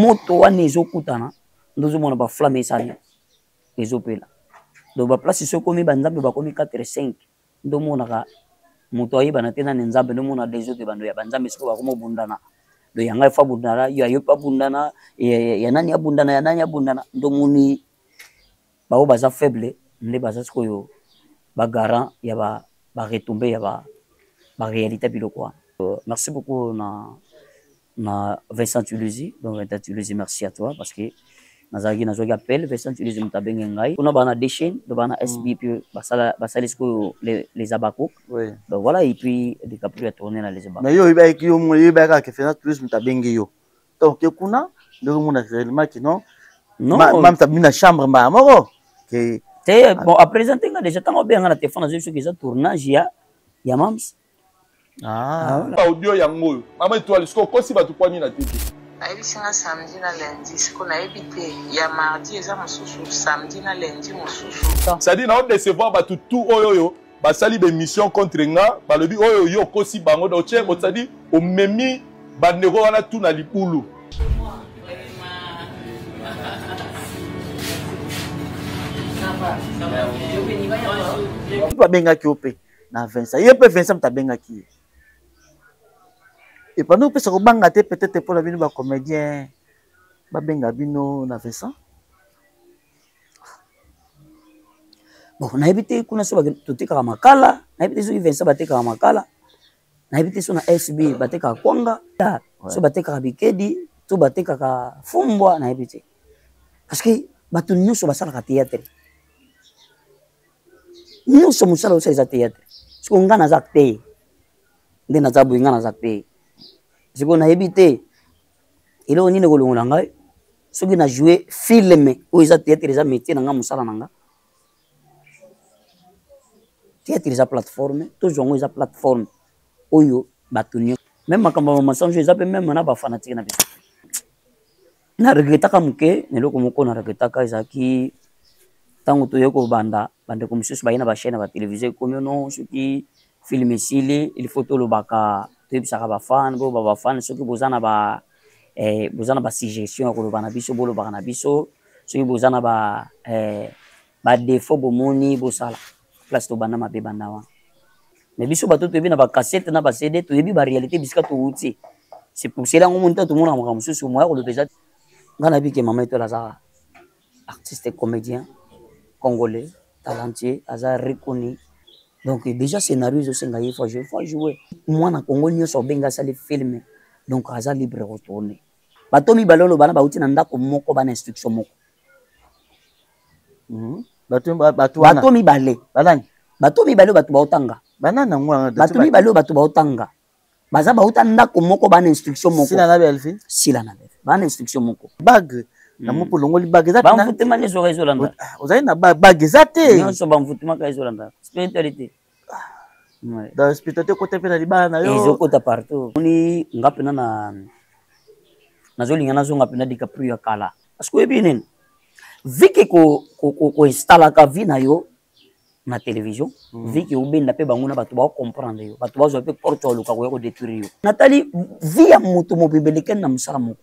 Moto wana ezokutana nde ozomona ba flamme esali ezopela. Donc ba place soki ekomi ba nzambe bakomi 4 5 nde omonaka moto ayebana te nani nzambe nde omona desordre ebando ya ba nzambe sikoyo bakoma obundana. Donc ya ngai faut abundana, ya yo pe abundana, ya nani abundana, ya nani abundana nde omoni baoyo baza faible nde baza sikoyo ba garant ya ba ba retombe ya ba ba réalité biloko wana. Merci beaucoup na na Vincent Tuluzi donc Vincent Tuluzi merci à toi parce que nazalaki nazwaki appel Vincent Tuluzi moto abenge ngai kuna bana deux chaînes donc bana mm. SB puis basala basali sikoyo les, les Abakouk oui. donc voilà et puis DiCaprio a tourné na les Abakouk mais yo oyebaki yo oyebaki kaka que Vincent Tuluzi moto abengi yo donc ke kuna ndenge omona réellement que non non mam tabimi na chambre mbala moko ke te bon apresente nga déjà ntango obenga na telefone azwi soki eza tournage ya ya mams ah. ah. audio yango oyo mama etoile sikoyo okosi bato mpo nini na tete ayebisi nga samedi na lundi siko nayebi te ya mardi eza mosusu samedi na lundi mosusu cestadire nao décevoir bato tout oyo oyo basali baémission contre nga balobi oyo yo okosi bango donc tie cestadire omemi bandeko wana tout na libulu babengaki yo mpe na Vincent ye mpe Vincent moto abengaki ye epanda opesa kobanga te peut-être mpo na bino bacomédien babenga bino na Vincent bon nayebi te kuna so totekaka makala nayebi te soki Vincent batekaka makala nayebi te so na sb batekaka kwanga so batekaka bikedi to batekaka fumbwa nayebi te parce que bato nyonso basalaka théâtre nyonso mosala osala eza théâtre sikoyo ngai naza acteur nde naza boye ngai naza acteur sikoyo nayebi te eloko nini ekolongola ngai soki na joue film oyo eza théâtre eza métier na ngai mosala na ngai théâtre eza plateforme tozwa yango eza plateforme oyo bato nyonso meme makambo ya mensonge eza mpe meme na bafanatike na biso Na regrettaka moke na eloko moko na regrettaka ezalaki ntango toye kobanda bandeko mosusu baye na ba chaîne ya ba television ekomi ono soki film esili il faut tolobaka toyebisaka ba fan bo ba fan soki boza na ba eh, boza na ba suggestion ya koloba na biso bolobaka na biso soki boza na ba eh, ba défaut bomoni bosala place tobanda mabe banda wana mais biso bato toyebi na bacassette na bacd toyebi baréalité bisika towuti c'est pour cela yango moni ntango tomonaka makambo mosusu moya koloba eza ngai nayebi ke mama etoile aza artiste comédien congolais talentueux aza reconnu donc déjà scénario ezosenga ye fois jouer fois jouer mwana congo nyonso obenga asali film donc aza libre retourne bato mibale oloba na bauti na ndako moko bana instruction moko Mhm. Bato bato wana. Bato mibale. Banani? Bato mibale bato baotanga. Banani yango wana? Bato mibale bato baotanga. Baza bauta ndako moko bana instruction moko. Sila na Belvi? Sila na Belvi. Bana instruction moko. Bague. Na hmm. mopo longoli bague eza Ba mvutema nyonso ezolanda. Ah, ozali na bague eza te. Nyonso ba mvutema ka ezolanda. Spiritualité. Ouais. Dans spiritualité kota pe na libala na yo. Ezokota partout. Moni nga pena na nazolinga nazonga pena DiCaprio ya kala. Parce que oyebi nini? Vu que ko ko ko, ko installaka vie na yo na télévision, mm. vu que obenda pe bango na bato ba comprendre yo. Bato bazwa pe porte oluka koya ko détruire yo. Natali vie ya moto mobimba elekani na mosala moko.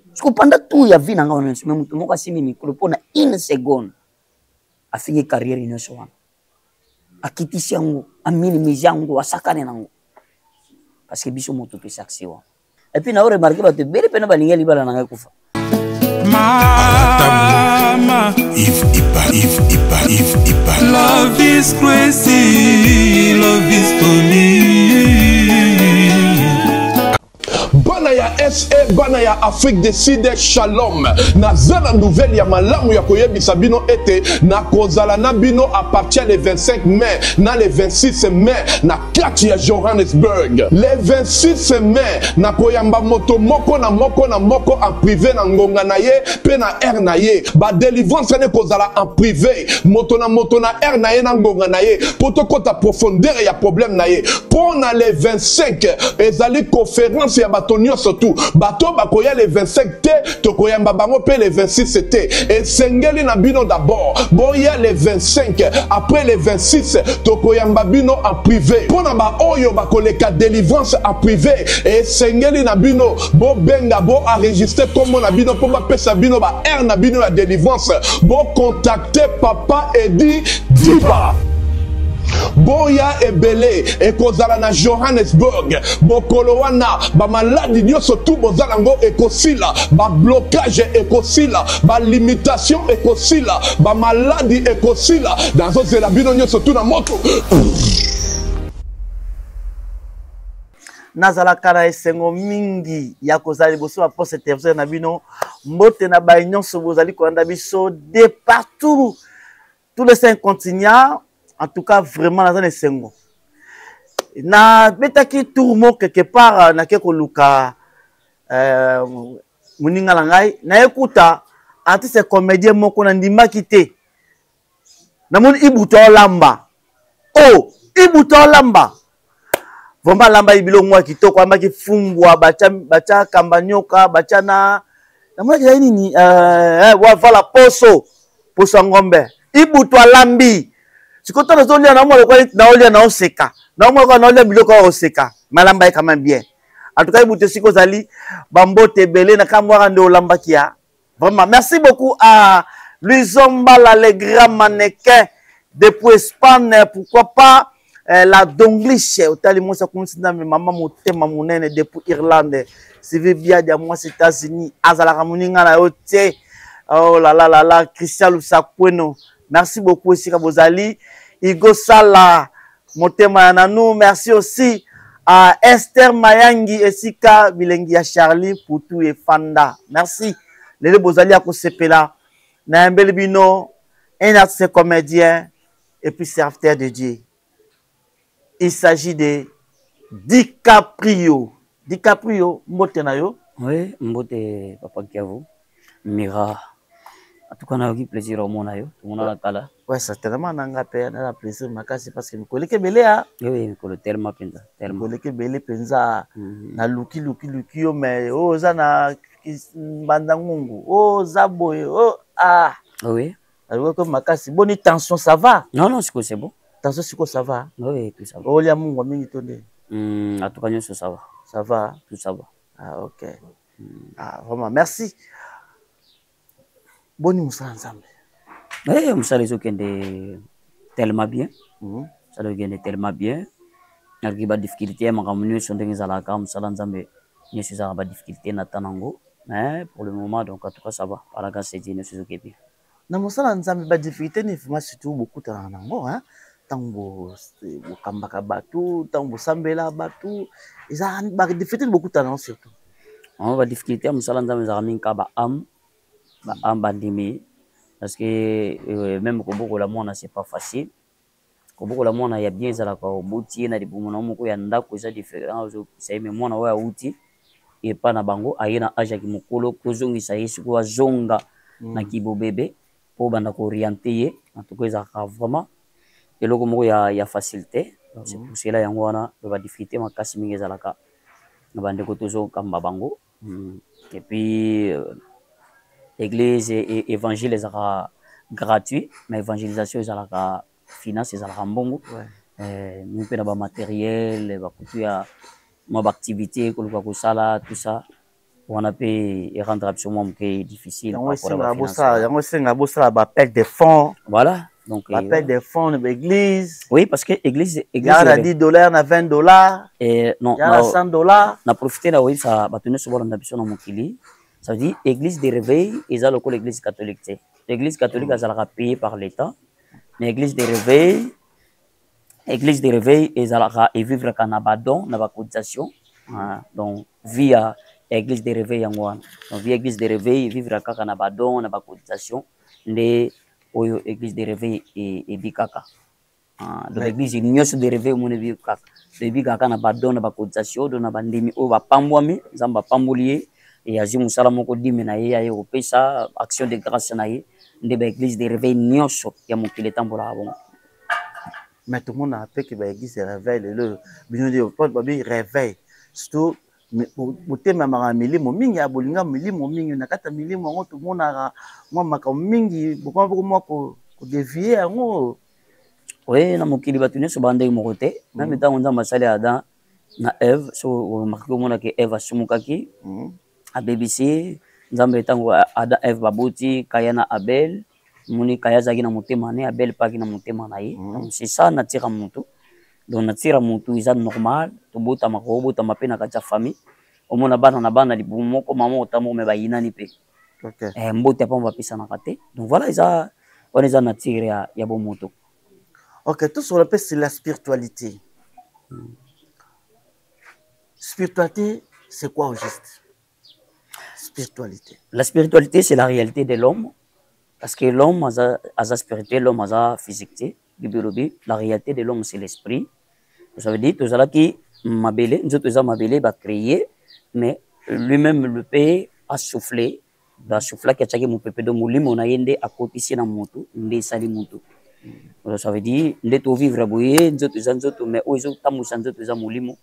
Parce que pendant tout ya vie na nga wana nyonso, mais moto moko asimbi micro mpo na une seconde afingi carrière nyonso wana. Akitisi yango, aminimise yango, asakani na yango. Parce que biso moto topesi accès wana. Et puis na remarqué bato ebele mpe na balingi libala na ngai kufa. Mama Yves Iba, Yves Iba, Yves Iba. Love is crazy, love is funny. Bana ya SA, bana ya Afrique du Sud, shalom. Naza na nouvelle ya malamu ya koyebisa bino ete nakozala na bino à partir le 25 mai na le 26 mai na kati ya Johannesburg. Le 26 mai nakoyamba moto moko na moko na moko en privé na ngonga na ye pe na heure na ye. Ba delivrance wana ekozala en privé, moto na moto na heure na ye na ngonga na ye po tokota profondeur ya problème na ye. Mpo na le 25 ezali conference ya bato nyonso tu. tout. Bato bakoya le 25 te, tokoyamba bango pe le 26 te. Esengeli na bino d'abord boya le 25, après le 26 tokoyamba bino en privé. Pona ba oyo bakoleka délivrance en privé, esengeli na bino bobenga, bo enregistrer kombo na bino po bapesa bino ba heure na bino ya délivrance. Bo contacter papa Eddy Diba. Boya ebele ekozala na Johannesburg bokolo wana, ba maladi nyonso tu boza nango ekosila, ba blocage ekosila, ba limitation ekosila, ba maladi ekosila. Nazozela bino nyonso tu na moto. Nazalaka na esengo mingi ya kozala liboso ya poste televiseur na bino. Mbote na baye nyonso bozali kolanda biso de partout, tous les 5 continents. En tout cas vraiment naza na esengo. Nabetaki tour moko quelque part, nake koluka moninga na ngai, nayekuta artiste comédien moko nandimaki te. Namoni Ibutu olamba. Oh, Ibutu olamba. Vraiment alamba biloko moko ya kitoko, alambaki fumbwa, bacha kamba nyoka, bacha na namonaki ezali nini? Voilà, poso, poso ya ngombe. Ibutu alambi. Sikoyo ntango nazolia, naomona lokola neti naolia naoseka. Naomona lokola naolia biloko oyo oseka. Mais alamba ye quand même bien. En tout cas, Ibutu esika ozali, bambote ebele na kambo wana nde olambaki ya. Vraiment, merci beaucoup à Luison Mbala, le grand mannequin depuis Espagne. Pourquoi pas la Dongliche, otali mwasi akumisi Nzambe, mama motema monene depuis Irlande. Sylvie Biadi ya mwasi États-Unis, azalaka moninga na yo te. Oh là là là là, Christian Lusakweno, merci beaucoup esika bozali. Igo Sala, motema ya nanu, merci aussi à Esther Mayangi esika bilengi ya Charlie Putu et Fanda. Merci. Lelo bozali ya kosepela na yambeli bino un artiste comédien et puis serviteur de Dieu. Il s'agit de DiCaprio. DiCaprio, mbote na yo. Oui, mbote papa Kiavu. Mira. En tout cas, nayoki plaisir omona yo. Tomona na kala. Ouais, certainement nanga pe na plaisir makasi parce que mikolo ebele ya. Oui, mikolo tellement penza, tellement. Mikolo ebele penza. Na luki luki luki yo mais oh za na mbanda ngungu. Oh za boye. Oh ah. Oui. Aloko ko makasi. Boni tension ça va? Non non, siko c'est bon. Tension siko ça va? Oui, tout ça va. Olia mungu mingi tonde. En tout cas nyonso ça va. Ça va? Tout ça va. Ah OK. Ah vraiment merci. Boni mosala Nzambe. Eh, mosala ezokende tellement bien. Mosala ezokende tellement bien. Nakoki ba difficulté ya makambo nyonso ndenge ezalaka, mosala Nzambe nyonso ezalaka ba difficulté na temps nango. Mais pour le moment, donc en tout cas ça va. Par la grâce de Dieu, nyonso ezokende bien. Na mosala Nzambe ba difficulté ni vraiment surtout bokutana nango, hein? Tango bokambaka bato, tango bosambela bato, eza ba difficulté ni bokutana nango surtout. En ba difficulté ya mosala Nzambe ezalaka mingi kaka ba âme, ba âme bandimi, parce que même kobokola mwana c'est pas facile. Kobokola mwana ya bien ezalaka oboti ye na libumu na moko ya ndako eza différent, ozokisa ye, mais mwana oyo awuti epa na bango aye na âge ya kimokolo, kozongisa ye sikoyo azonga na kibobebe po banda koorienter ye, en tout cas ezalaka vraiment eloko moko ya facilité. Donc c'est pour cela yango wana ba difficulté makasi mingi ezalaka na bandeko tozokamba bango. Et puis église et évangile ezalaka gratuit, mais évangélisation ezalaka finance, ezalaka mbongo. Mingi mpe na ba matériel, ba kutu ya mwa ba activité koluka kosala tout ça wana mpe erendre biso mwa moke difficile Yango par rapport à ba esenga finance. bosala, yango esenga bosala ba appel de fonds. Voilà. Donc, Ba appel de fonds na ba église. Oui, parce que église, église Ya na est 10 $, na 20 $. Eh, non, Ya na na 100 $. Na profiter na oyebisa bato nyonso balanda biso na mokili. Ça veut dire église de réveil eza lokola église catholique te. L'église catholique azalaka payée par l'État, mais église de réveil, église de réveil ezalaka evivraka na ba don, na ba cotisation. Ah, donc via église de réveil yango wana. Donc via église de réveil vivre kaka na ba don, na ba cotisation nde oyo église de réveil ebikaka. Ah, donc église nyonso de réveil omoni ebikaka. Donc ebikaka na ba don, na ba cotisation, donc na bandimi oyo bapambwami, Nzambe apamboli ye e azwi mosala moko dime na ye aye kopesa action de grâce na ye, nde ba église de réveil nyonso ya mokili etambolaka bongo. Mais tout le monde a appelé que ba église de réveil lelo bino nde babi réveil surtout Botemamaka milimo mingi ya bolinga, milimo mingi na kati ya milimo yango tomonaka mwa makambo mingi, bokoma moko mwa kodevie yango. Oye, na mokili bato nyonso baa ndenge moko te. Meme ntango Nzambe asali Adam na Eve, so omarke, omonaki Eve asumukaki, abebisi Nzambe. Ntango Adam, Eve baboti Kaya na Abel, omoni Kaya azalaki na motema na ye, Abel mpe azalaki na motema na ye. Donc c'est ça nature ya motu. Donc nature ya motu eza normal, tobotama, kobotama mpe na kati ya famille, omona bana na bana libumu moko, mama ota moko, me bayinani mpe. Mbote ya pamba bapesanaka te. Donc voilà, eza wana, eza nature ya bomoto. Ok, tosola mpe c'est la spiritualité. Spiritualité, c'est quoi au juste, spiritualité? La spiritualité, c'est la réalité de l'homme, parce que l'homme aza spirituel, l'homme aza physique te. Bible elobi la réalité de l'homme, c'est l'esprit. Ça veut dire tozalaki mabele, nzoto eza mabele, bacréé, mais lui-même, le père a soufflé, basoufflaki, atiaki mopepe, do molimo na ye nde akotisi na motu, nde esali motu. Donc, ça veut dire nde tovivre boye, nzoto eza nzoto, mais oyo ezotambwisa nzoto eza molimo.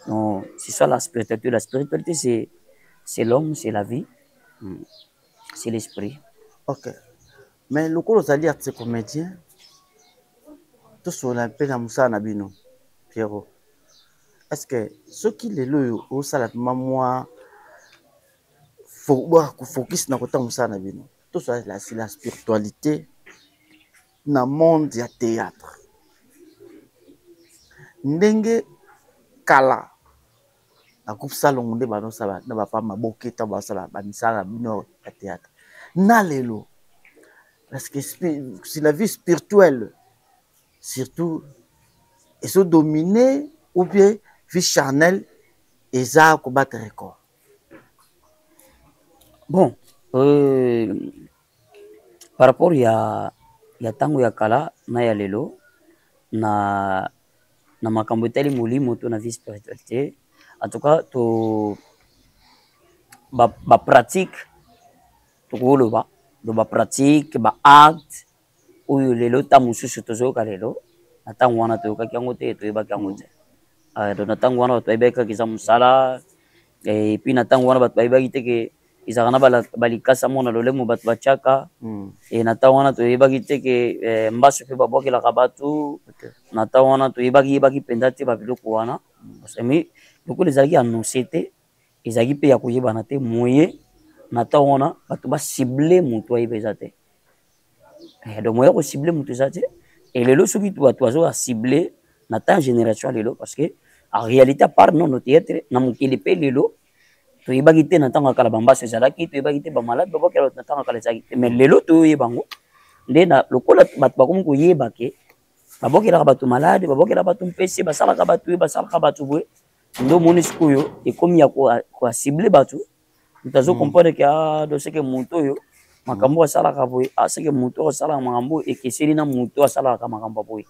Donc c'est ça la spiritualité. La spiritualité, c'est l'homme, c'est la vie, c'est l'esprit. Ok, mais lokola ozali artiste comédien, tosolola mpe na mosala na bino. Pierrot, est ce que soki lelo oyo osala mpema mwa focus na kota mosala na bino, tosala la spiritualité na monde ya théâtre, ndenge kala na groupe Salongo nde bazosala na bapa maboke, ntango bazosala bamisala na bino ya théâtre na lelo, parce que c'est la vie spirituelle surtout ezodomine ou bien vie charnelle eza kobattre record? Bon, par rapport ya ntango ya kala na ya lelo na makambo etali molimo to na vie spiritualité, en tout cas to bapratique ba tokoloba do bapratique, baacte oyo lelo ntango mosusu tozoyoka lelo, na ntango wana toyokaki yango te, toyebaki yango te. Donc na ntango wana bato bayebaki kaka eza mosala. Et puis na ntango wana bato bayebaki te ke ezalaka na balikasa moko na lolemo bato batiaka. E na ntango wana toyebaki te ke mbaso mpe babwakelaka bato. Na ntango wana toyebaki yebaki mpenza te babiloko wana, mais lokola ezalaki annonce te, ezalaki mpe ya koyebana te, moye na ntango wana bato bacible moto ayeba eza te. Donc moya kocible moto eza te. E lelo soki bato bazoka cible na temps génération lelo, parce que en réalité, à part non no théâtre, na mokili mpe lelo toyebaki te na ntango ya kala bambaso ezalaki, toyebaki te bamalade babwakela bato na ntango ya kala ezalaki te. Mais lelo toyoyeba yango nde na lokola bato bakomi koyeba ke babwakelaka bato malade, babwakelaka bato mpese, basalaka bato oyo basalaka bato boye, nde omoni sikoyo ekomi ya koacibler bato. Moto azocomprendre ke ah, donc seke moto oyo makambo asalaka boye, ah, seke moto oyo asalaka makambo oyo ekeseni na moto oyo asalaka makambo ya boye.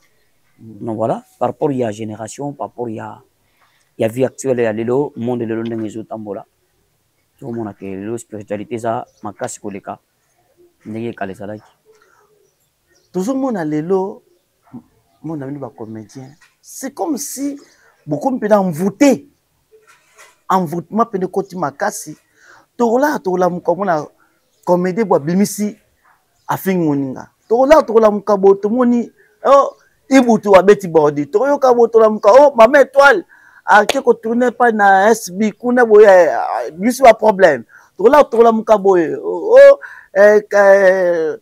Donc voilà, par rapport ya génération, par rapport ya vie actuelle ya lelo, monde lelo ndenge ezotambola, tozomona ke lelo spiritualité eza makasi koleka ndenge ekala ezalaki. Tozomona lelo mona bino bacomédien, c'est comme si bokomi mpena envoûté, envoûtement mpena ekoti makasi. Tokolaka, tokolamuka, omona comédien bo abimisi afingi moninga. Tokolaka, tokolamuka bo tomoni oh, Ibutu abeti bordi. Tokoyoka bo, tolamuka, oh, mama Étoile ake kotourne epai na SB kuna boye, abimisi baproblème. Tokolaka, tokolamuka boye, oh, oh, eh, eh,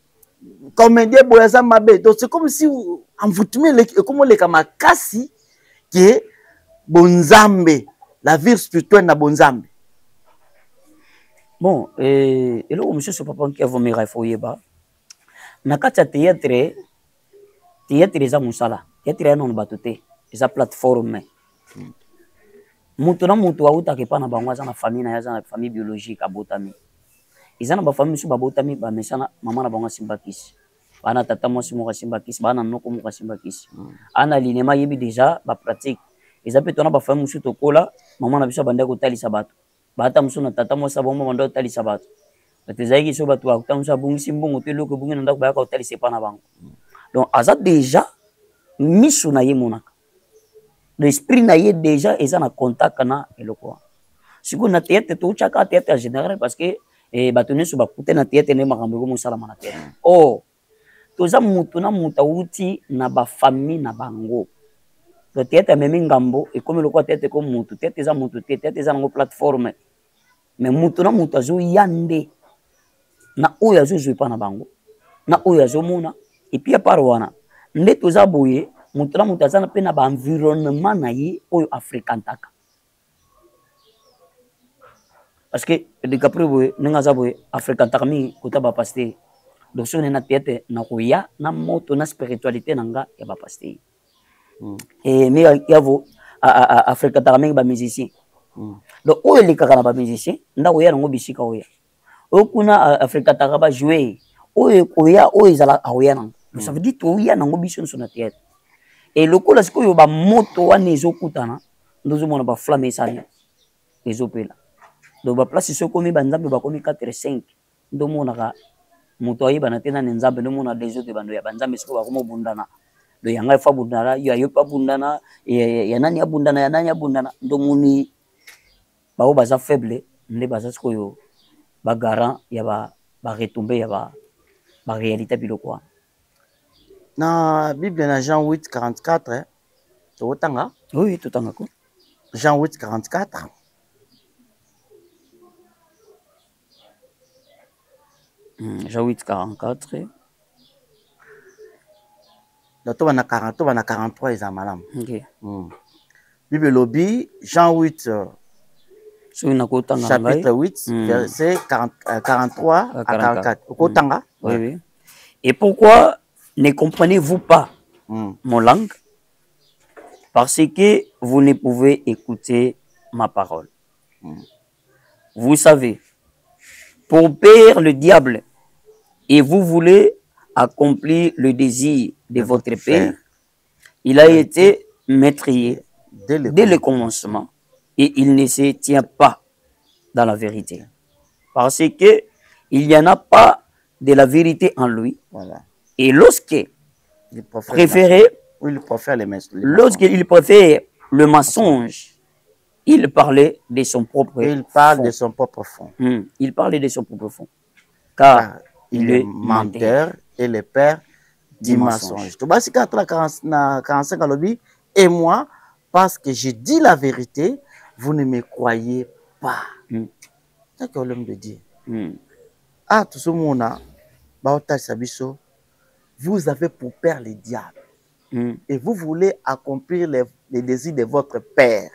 comédien boye aza mabe. Donc c'est comme si envoûtement ekomi oleka makasi ke bonzambe, la vie spirituelle na bonzambe. Bon, eloko mosusu, papa Nkiavomera, ifo oyeba na kati ya théâtre, théâtre eza mosala, théâtre ya nano bato te, eza plateforme. Moto na moto autaka epa na bango, aza na famille na ye, aza na famille biologique abotami. Eza na bafamille mosusu babotami bamesana, mama na bango asimba kisi, baa na tata mwasi moko asimba kisi, baa na noko moko asimba kisi, aa na linema, ayebi déjà bapratique. Eza mpe tona bafamille mosusu tokola, mama na biso abandaki kotalisa bato, baata mosusu na tata mwasi abongo banda kotalisa bato. Bato ezalaki so bato bakuta mosusu abongisi mbongo to eloko ebongi na ndako, bayaka kotalisa epa na bango. Donc aza déjà miso na ye emonaka, l'esprit na ye déjà eza na contact na eloko wana. Sikoyo na théâtre totyaka théâtre ya général parce que eh, bato nyonso bakute na théâtre nde makambo ekomosalama na théâtre. Or toza moto na moto awuti na bafamille na bango. Donc théâtre amemi ngambo ekomi lokola théâtre ekomi moto. Théâtre eza moto te, théâtre eza nango plateforme. Mais moto na moto azoya nde na oyo azozwa epa na bango na oyo azomona epuis apart wana nde toza boye moto na moto aza mpe na baenvironnement na ye oyo afrekantaka parce que DiCaprio boye ndenge aza boye afrekantaka mingi kota bapaster donc soki na théâtre nakoya na moto na spiritualité na nga ya bapaster mm. e mingi yavo afrekantaka mingi bamusicien mm. donc oyo elekaka na bamusicien ndako ya nango bisika oya oyo kuna afrekantaka bajoue oyo ekoya oyo ezala akoya nango mm. ça veut dire toya nango biso nyonso na théâtre e lokola sikoyo bamoto wana ezokutana nde ozomona baflamme esali ezopela donc baplace soki okomi banzambe bakomi 4 5 nde omonaka moto ayebana te nani nzambe nde omona desordre bando ya banzambe sikoyo bakoma obundana do yanga efa abundana ya yo mpe abundana ya nani abundana ya nani abundana nde omoni baoyo baza faible nde baza sikoyo bagarant ya baretombe ya baréalité biloko wana. Na Bible na Jean 8 44 tokotanga. Oui, totanga ko. Jean 8 44. Jean 8 44. Na to bana 40 to bana 43 eza malamu. Okay. Bible elobi Jean 8 soki nakotanga chapitre 8 verset 40, 43 à 44. Okotanga? Oui, oui. Et pourquoi ne comprenez-vous pas mon langue? Parce que vous ne pouvez écouter ma parole. Vous savez, pour père le diable, et vous voulez accomplir le désir de votre père, il a été meurtrier dès le commencement et il ne se tient pas dans la vérité. Parce que il n'y en a pas de la vérité en lui. Voilà. Et lorsque il préférait, il préfère les lorsqu'il préfère le mensonge, il parlait de son propre Il parle fond. de son propre fond. Il parlait de son propre fond. Car il est menteur et le père du mensonge. Tobasi 45 alobi, et moi, parce que je dis la vérité, vous ne me croyez pas. C'est que l'homme de Dieu. Ah, tout ce monde, vous avez pour père le diable. Et vous voulez accomplir les désirs de votre père.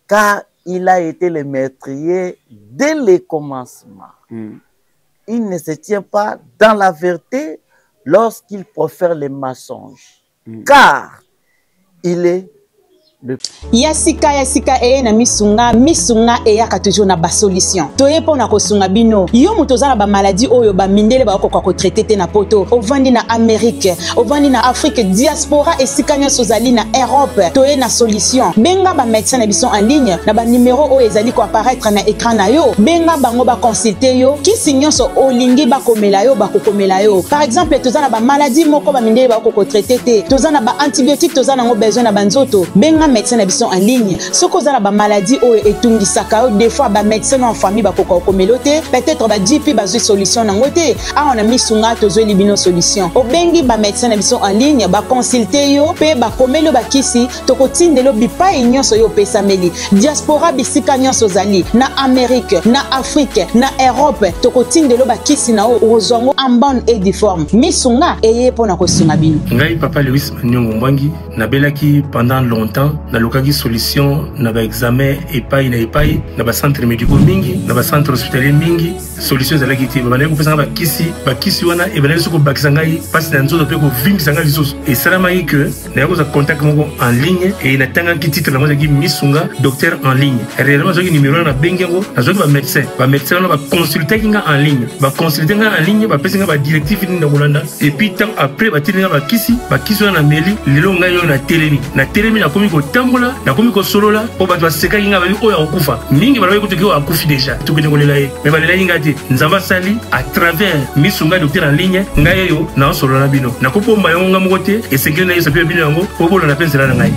Car il a été le meurtrier dès le commencement. Il ne se tient pas dans la vérité lorsqu'il profère les mensonges. Car il est le Ya sika ya sika eye na misunga misunga eyaka toujours na basolution toye mpo na kosunga bino yo moto oza na bamaladi oyo bamindele bakokoka kotraite te na poto ovandi na Amerike ovandi na Afrique diaspora esika nyonso ozali na Europe toye na solution benga bamédecin na biso en ligne na banimero oyo ezali koapparaître na écran na yo benga bango baconsulte yo kisi nyonso olingi bakomela yo bakokomela yo par exemple toza na bamaladi moko bamindele bakokoka kotraite te toza na baantibiotique toza nango besoin na banzoto benga médecin na biso en ligne soki oza na bamaladi oyo etungisaka yo des fois bamédecin na famille bakoka kokomela te peut-être ba GP bazwi solution nango te awa na misunga tozweli bino solution obengi bamédecin na biso en ligne baconsulte yo mpe bakomeli yo bakisi tokotindela yo bipai nyonso yo opesameli diaspora bisika nyonso ozali na Amérique na Afrique na Europe tokotindela yo bakisi na yo okozwa yango en bonne et due forme misunga eye mpo na kosunga bino. Ngai papa Lewis Maniongo Mbwangi nabelaki pendant longtemps nalukaki solution na baexamen epai na epai na bacentre médicaux mingi na bacentre hospitalier mingi solution ezalaki te babandaki kopesa ngai bakisi bakisi wana ebandaki soki kobakisa ngai mpasi na nzoto mpe kovimbisa ngai lisusu esalamaki ke nayaki kozwa contact moko en ligne e natangaki titre yango ezalaki misunga docteur en ligne réellement nazwaki numéro wana nabengi yango nazwaki bamédecin bamédecin wana baconsultaki ngai en ligne baconsulte ngai en ligne bapesi ngai badirective nini na kolanda et puis ntango après batindi ngai bakisi bakisi wana nameli lelo ngai oyo natelemi natelemi nakomi kotambola nakomi kosolola mpo bato basekaki ngai babi oyo akokufa mingi balobaki kutu oyo akufi déjà tokende kolela ye me balelaki ngai te nzambe asali à travers misunga docteur en ligne ngai oyo naosolola na bino nakobomba yango ngai moko te esengeli nayesa mpe bino yango po bolanda mpe nzela na ngai.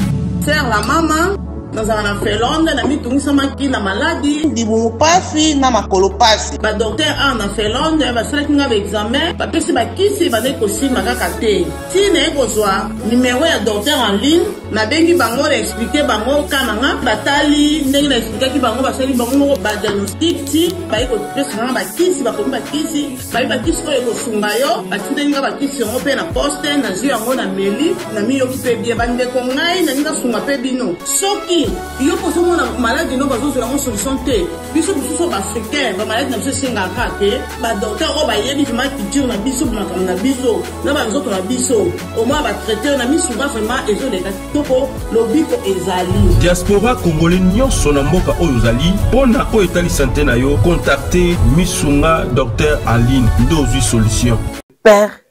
Sœur la maman. Nazalaka na Finlande, namitungisamaki na maladi. Libumu pasi na makolo pasi. Ba docteur awa na Finlande basalaki nga ba examen, bapesi ba kisi ebandaki kosimba kaka te. Ti naye kozwa numero ya docteur en ligne, nabengi bango na expliquer bango cas na nga, batali ndenge na expliquaki bango, basali bango moko ba diagnostic ti baye kopesa nga ba kisi, bakomi ba kisi, baye ba kisi oyo ekosunga yo, batindeli nga ba kisi yango pe na poste, nazwi yango na meli. Namiyoki mpe bien bandeko ngai nalingi nasunga mpe bino soki yo mpo ozomona maladi no bazozwela yango solution te biso mosusu baafricain bamaladi na biso esengaka te badocteur oyo bayebi vraimen culture na biso makambo na biso na banzoto na biso omoi batraiteur na misunga vraimen ezoleka kitoko lobiko ezali diaspora congolais nyonso na mboka oyo ozali mpo na oyo etali sante na yo contacte misunga docteur aline nde ozwi solution père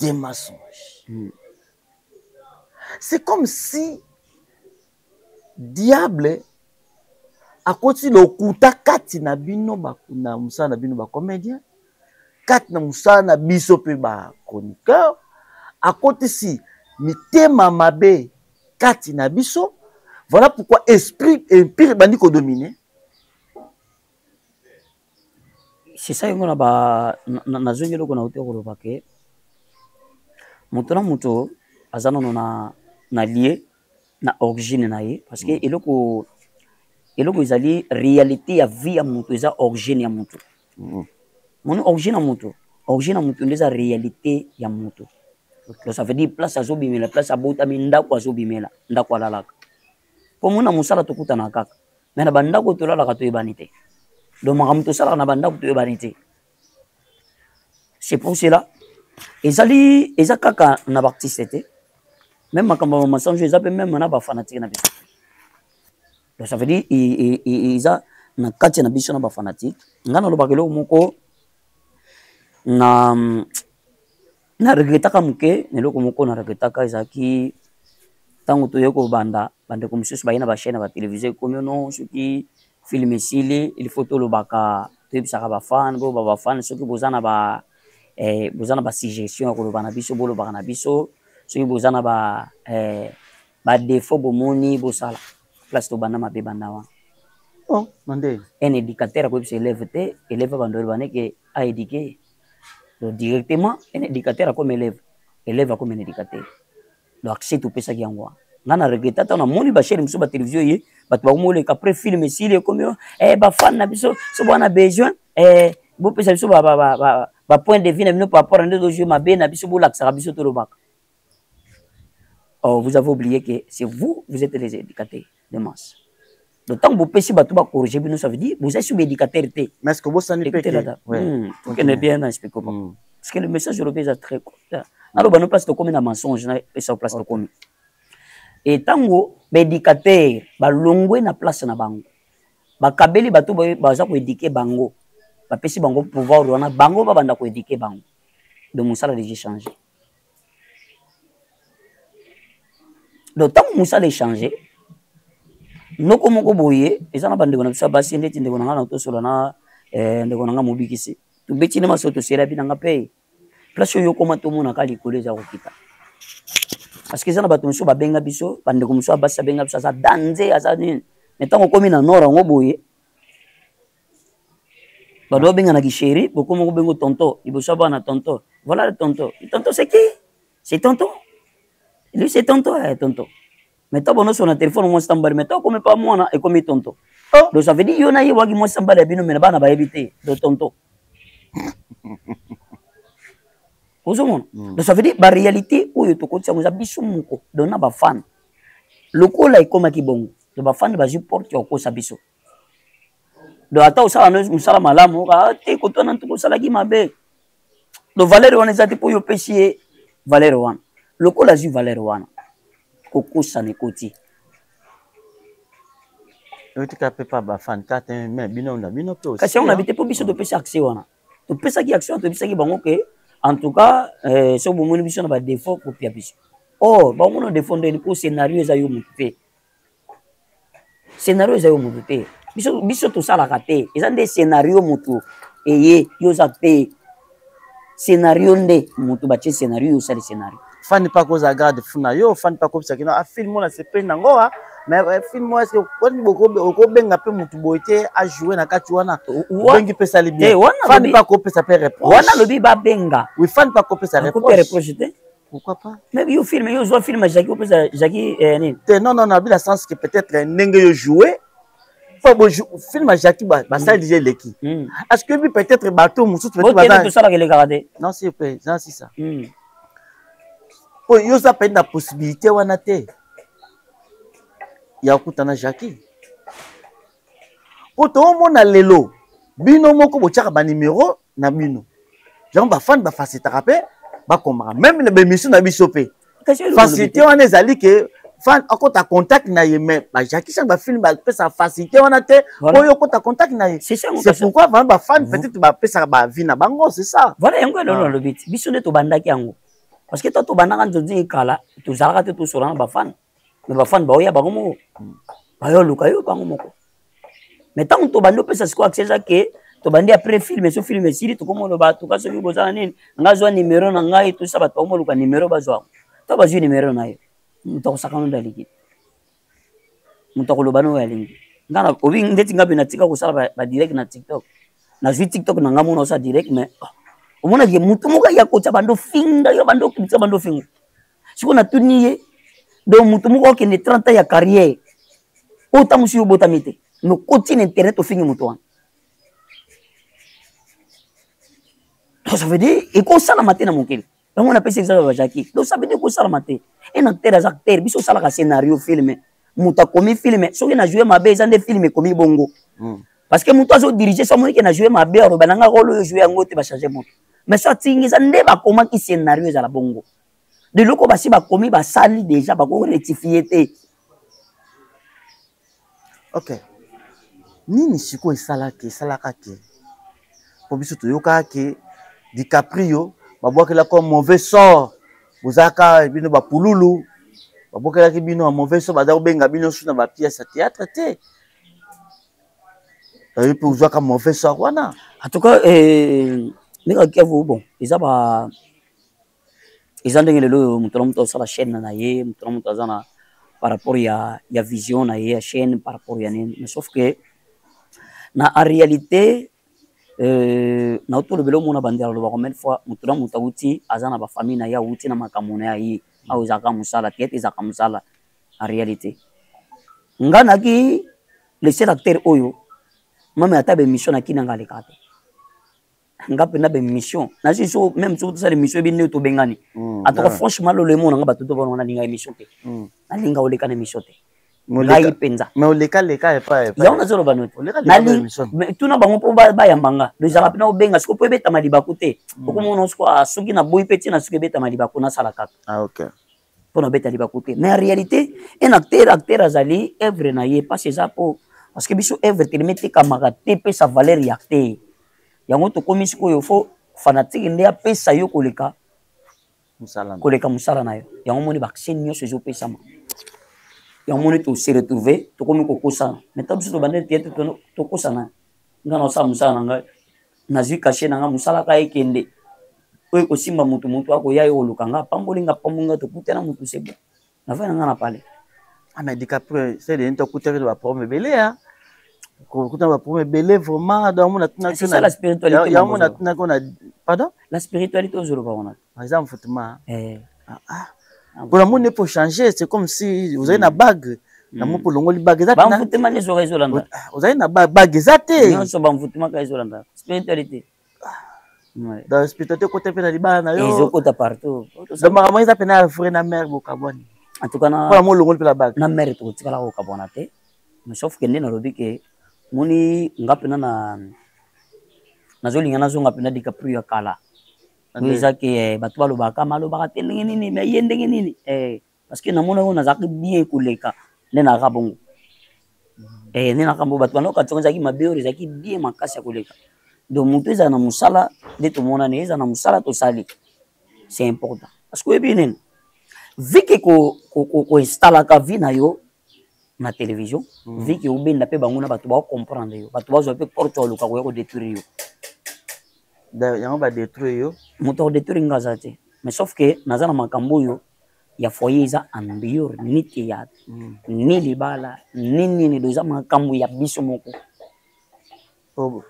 des mensonges. C'est comme si diable akoti lokuta kati na bino na mosala na bino bacomédien kati na mosala na biso mpe bachroniqueur akotisi mitema mabe kati na biso voilà pourquoi esprit empire ebandi kodomine C'est ça yango na ba nazongi eloko na uti koloba ke moto na moto aza nano na na lie na origine na ye parce que eloko eloko ezali réalité ya vie ya moto eza origine ya moto moni origine ya moto origine ya moto nde eza réalité ya moto donc ça veut dire place azobimela place abotami ndako azobimela ndako alalaka mpo mona mosala tokutana kaka me na bandako tolalaka toyebani te donc makambo tosalaka na bandako toyebani te c'est pour cela ezali eza kaka na baartiste te meme makambo ya mensonge eza mpe meme na bafanatike na biso donc ça veut dire eza na kati na biso na bafanatike ngai nalobaka eloko moko na na regretaka moke na eloko moko na regretaka ezalaki ntango toye kobanda bandeko mosusu baye na bachaine ya batelevizio ekomi ono soki film esili il faut tolobaka toyebisaka bafan boyoba bafan soki boza na ba eh, boza na basuggestion ya koloba na biso bolobaka na biso soki boza na ba eh, badefaut bomoni bosala place tobanda mabe banda wana oh, nde un éducateur akoyebisa élève te élève abanda oloba neke aéduke donc directement un éducateur akomi élève élève akomi un éducateur donc accès topesaki yango wana nga na regreta ntango namoni bachaine mosusu batelevizio ye bato bakomoleka après film esili ekomi eh, bafan na biso so bwana besoin eh, bopesa biso bapoint de vue na bino par rapport na nde tojoue mabe na biso bolakisaka biso tolobaka oh, vous avez oublié que c'est vous vous êtes les éducateurs de masse donc ntango bopesi bato bacorrige bino ça veut dire bozali sur baéducateur te mais ce que bosani mpe tokende bien na explique pas parce que le message olobi eza très naloba no place tokomi na mensonge na pesa place tokomi e ntango baéducateur balongwe na place na bango bakabeli bato baza koéduke bango bapesi bango pouvoir wana bango babanda koéduke bango donc mosala deja change donc ntango mosala echange noko moko boye eza na bandeko na biso ya basi ndeti ndeko na ngai na tosola na eh, ndeko na ngai mobikisi tobeti nde maso toselabi na ngai mpe place oyo okoma tomonaka likolo eza kokita parce que eza na bato mosusu babenga biso bandeko mosusu ya basi abenga biso aza danze aza nini me ntango okomi na nord yango boye bato babengana kisheri bokoma kobengo tonto liboso ya bana tonto voilà le tonto tonto c'est qui c'est tonton lui c'est tonto eh, tonto mais ntango nyonso na telefone mwasi na mobali mais ntango okomi pa mwana ekomi tonto oh. donc ça veut dire yo na ye waki mwasi na mobali ya bino mais na bana bayebi te do tonto ozomona mm. donc ça veut dire baréalité oyo tokotisa yango eza biso moko donc na bafane lokola ekomaki bongo donc bafane bazwi porte ya kokosa biso donc ata osala mosala malamu ah, te kotwana ntuku osalaki mabe donc valeur wana eza te mpo yo opesi ye valeur wana lokola azwi valeur wana kokosana ekoti otika mpe pa bafan kate me bino na bino mpe kasi yango na bi te mpo biso topesi accès wana topesaki accès wana toyebisaki bango ke en tout cas eh, soki bomoni biso na badéfaut kopia biso or bamona défaut ndeni mpo scénario eza yo motu te scenario eza yo motu te biso, biso tosalaka te eza nde scenario motu eye yo oza te scenario nde motu batie scenario yo osali scenario fani mpe akoza garde fou na yo fani mpe akobisa kino afilme ah, oyo nasepeli nango a ah, Mais euh, film wana okobenga mpe motu boye te ajoue na kati wana, obengi mpe esali bien, fani mpe akopesa mpe reproche wana. Alobi babenga. Oui, fani mpe akopesa reproche te. Pourquoi pas? Mais yo film, yo ozwa film ya Jackie, opesa Jackie eh, nini te? Non, non, na bila sens que peut-être ndenge yo joue fo film ya Jackie basali déjà eleki. Est ce que bi peut-être bato mosusu tosalaka elekaka te? Non, si non, si ça po yo oza mpe na possibilité wana te ya kokutana Jackie, po toomona lelo bino moko botiaka banimero na bino yango, bafani bafacilitaka mpe bakomaka même na baémission na biso mpe. Facilité wana ezali ke fan akota contact na ye, mais bajackie Chan bafilm bapesaka facilité wana te oyo okota contact na ye. C'est pourquoi vraiment bafan peut-être bapesaka baavis na bango, c'est ça. Voilà, yango elolo nalobi ti biso nde tobandaki yango, parce que to tobandaka nzonzi kala, tozalaka te tosola na bafan, mais bafan baoya bango moko, bayoluka yo bango moko. Mais ntango tobandi opesa sikoyo accès, eza ke tobandi après film. So film esili, tokoma oloba tuka soki bozala nini, nga zwa nimero na ngai, tosa bato bakomoluka nimero, bazwa yango. To bazwi nimero na yo, moto akosaka no aliki, moto akoloba no oyo alingi. Nga na obi ndeti nga mpe natika kosala badirect na TikTok. Nazwi TikTok na nga mona osala direct, mais oh, omonaki moto moko aya kotya bando finga yo, bando okitisa, bando finga. Sikoyo natuni ye, donc moto moko akende 30 ans ya carrière oyo, ntango mosusu yo obotami te, mais okoti na internet, ofingi moto wana. Donc ça veut dire ekosalama te na mokili. Yango napesi exemple ya bajaki. Donc ça veut dire ekosalama te. Un acteur aza acteur. Biso osalaka scénario film, moto akomi film, soki na joue mabe, eza nde film ekomi bongo. Parce que moto azodirige, so amoniki na joue mabe, aloba na nga role oyo joue yango te, bachange moto. Mais so atingi, eza nde bakomaki scénario ezala bongo. Leloko basi bakomi, basali déjà, bako rectifie te. Ok, nini sikoyo esalaki esalaka ke mpo biso toyokaka ke DiCaprio babwakelaka mauvais sort, bozalaka bino bapululu, babwakelaki bino ya mauvais sort, baza kobenga bino su na bapièce ya théâtre te, oyo mpe ozwaka mauvais sort wana? En tout cas, eh, ndenge Kiavu, bon, eza ba eza ndenge lelo oyo moto na moto azosala chaîne na ye, moto na moto aza na par rapport ya vision na ye ya chaîne, par rapport ya nini. Mais sauf que na en réalité, nauti olobela, omona bandela aloba combien de fois, moto na moto awuti, aza na bafamille na ye, awuti na makambo na ye. Awa ezalaka mosala te, ete ezalaka mosala. En réalité, nga naki le seul acteur oyo mame ata baémission naki nanga alekaka te. Nga mpenza baémission nazwi so, même soki tosala émission ebi nde tobengani. En tout cas, franchement, lolo emona nga bato to bana, nalinga émission te, nalinga oleka na émission te, ngai mpenza. Mais oleka leka epa? Yango nazoloba no te, tuna bango mpo bayamba nga. Ezalaka mpena obenga siko mpo ebetama libaku te. Okomona siko soki naboyi mpe ntina soki ebetama libaku, nasala kaka mpo na obeta libaku te. Mais en réalité, un acteur, acteur azali œuvre na ye, mpasi eza mpo parce que biso œuvre telema etekamaka te, epesa valeur ya acteur. Yango tokomi sikoyo fo fanatique nde apesa yo koleka koleka mosala na yo. Yango moni baaccès nyonso ezopesama, yango moni tose retrouve, tokomi kokosana. Mais ta biso tobandeli théâtre, tokosana. Nga naosala mosala na ngai, nazwi cachet na ngai, mosala ka ekende oyo ekosimba. Motu motu akoya ye koluka nga, apamboli nga, apamboli nga, tokutana motu sebo, navai na nga na pale. Ah, mais DiCaprio, c'est de tokutaki na baproblème ebele, a kokutana baproblème ebele vraiment. Donc mona tuna, c'est ça la spiritualité. Yango mona tunaki ona, pardon. La spiritualité ozoloba wana. Eza mfutuma. Eh. Ah, mpona moni mpo changer, c'est comme si ozali na bague na mo mpo olongoli bague eza. Bamfutuma nyonso kaka ezolanda. Ozali na bague eza te. Nyonso bamfutuma kaka ezolanda spiritualité. Donc spiritualité ekota mpe na libala na yo? Ezokota partout. Donc makambo eza mpena ya vrai, na mare bokabwani? En tout cas, mpona mo olongoli mpe la bague. Na mare tokotikala kokabwana te, mais sauf ke nde nalobi ke moni nga mpena na nazolinga nazonga mpena DiCaprio ya kala oyo eza ke eh, bato balobaka malobaka te ndenge nini, mais ye ndenge nini eh, parce que namona oyo nazalaki bien koleka nde nayaka bongo eh, nde nakambo bato banoka ntongo ezalaki mabe, oyo ezalaki bien makasi ya koleka. Donc moto ezala na mosala nde tomonani, ezala na mosala tosali, c'est important. Parce que oyebi nini, vi ke koinstalaka vie na yo na télévision, vi ke obenda mpe bango na bato baocomprendre yo, bato bazwa mpe porte oluka koya kodétruire yo. Yango badétruire yo? Moto akodétruire nga aza te, mais sauf ke naza na makambo oyo. Ya foyer eza en dehors ni théâtre ni libala ni nini, do eza makambo ya biso moko. Oh.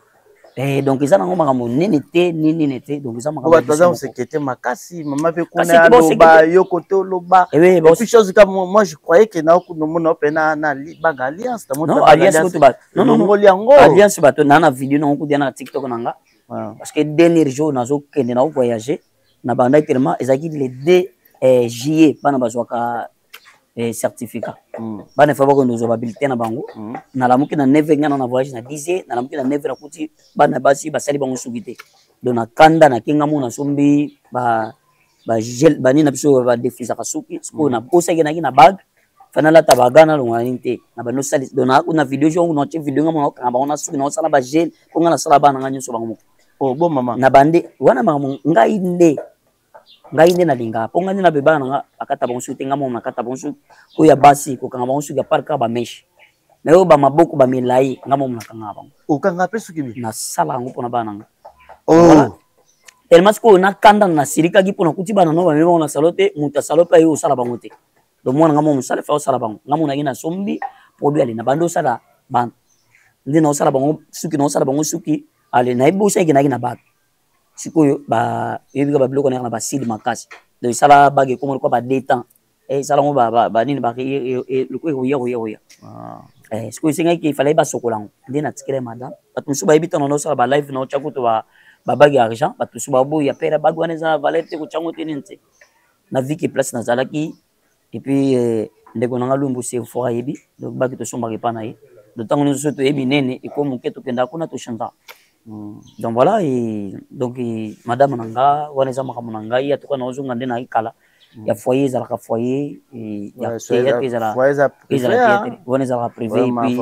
Eh, donc eza nango makambo nini te ni nini te, donc eza makambo bato baza kosekete makasi mama mpe kuna aloba yo kote oloba. Eh, et puis chose ka moi je croyais que na okomona mpe na na baga alliance. Non, alliance kutu ba non non non yango alliance bato na na video nango kudia na TikTok na nga, parce que dernier jour nazokende na voyager na bandaki tellement ezalaki le 2 juillet bana bazwaka certificat. Bana fa bakende kozwa babulletin na bango. Nalamuki na 9, nga na voyage na 10, nalamuki na 9, nakuti bana basi basali bango suki te. Donc na kanda nakenga mo nasombi ba bagel banini na biso badefrisaka suki. Sikoyo nabosaki naki na bague fa nalata baga nalongola nini te na bando osali. Donc na video jongo natie video nga mo naokanga bango na suki, naosala bagel mpo nga nasala bana nga nyonso bango moko. Oh, bon mama. Na bande wana makambo ngai nde ngai nde nalingaka mpo ngai nde na bebana na nga akata bango suki te, nga moko nakata bango suki. Oyo ya basi kokanga bango suki ya part kaka bameshe na oyo bamaboko bamilai, nga moko nakangaka bango. Okanga mpe suki bi? Nasala yango mpona bana na nga. Oh. Tellement sikoyo nakanda nasilikaki mpo nakuti bana no bamemi bango na salo te, moto ya salo mpe aye kosala bango te. Donc mwana nga moko mosala fa osala bango, nga monaki nasombi produit ale na bandi osala bana nde naosala bango suki, naosala bango suki ale nayebi osaki nayaki na bague. Sikoyo bayebika babiloko nayaka na basile makasi, donc esala bague ekoma lokwa ba deux temps, esala yango banini lokola ekoya koya koya. Sikoyo esengaki efalaki basokola yango nde natikela madame. Bato mosusu bayebi ntango naosala balive naotya kutu babague ya argent, bato mosusu baboya pere bague wana eza na valeur te, kotya yango te nini te. Na viki place nazalaki et puis ndeko na nga Lumbu Sefor ayebi, donc baki tosombaka epa na ye. Donc ntango nyonso soki toyebi nene ekomi moke, tokendaka kuna tochanta. Donc voilà, et donc et, madame na nga wana eza makambo na ngai atuka naozonga nde nayaki kala ya foyer ezalaka foyer ya théâtre ezala ezala théâtre wana ezalaka privé et puis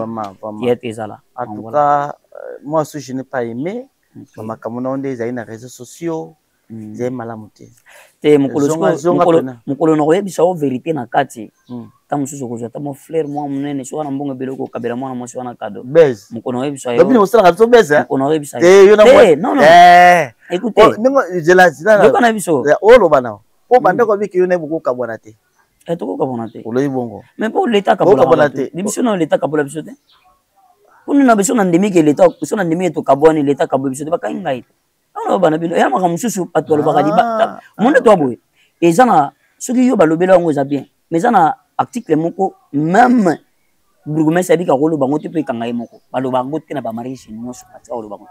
théâtre ezala. En tout cas moi aussi je n'ai pas aimé makambo na yo nde ezali na réseaux sociaux, ezali malamu te. Te, mokolo na koyebisa yo vérité na kati, ntango mosusu okozwa ata mwa fleur mwa monene so wana mbongo ebele okokabela mwana mwasi wana kado. Mokolo na koyebisa yo osalaka biso bese. Mokolo na koyebisa yo te, non non, écoutez, yoka na biso. Oloba na po bandeko biki yo na bokokabwana te. Tokokabwana te. Olobi bongo. Mais mpo leta akabola te biso na leta akabola biso te kuna na biso na ndimi ke leta biso na ndimi ke tokabwani, leta akabola biso te, bakangi ngai te. Awa bana bino ya makambo mosusu bato balobaka liba monde to boye eza na soki yo balobela yango eza bien, mais eza na article moko même bourgmestre ayebika koloba yango te mpo ekanga ye moko. Baloba yango te na bamariage nyonso batika koloba yango.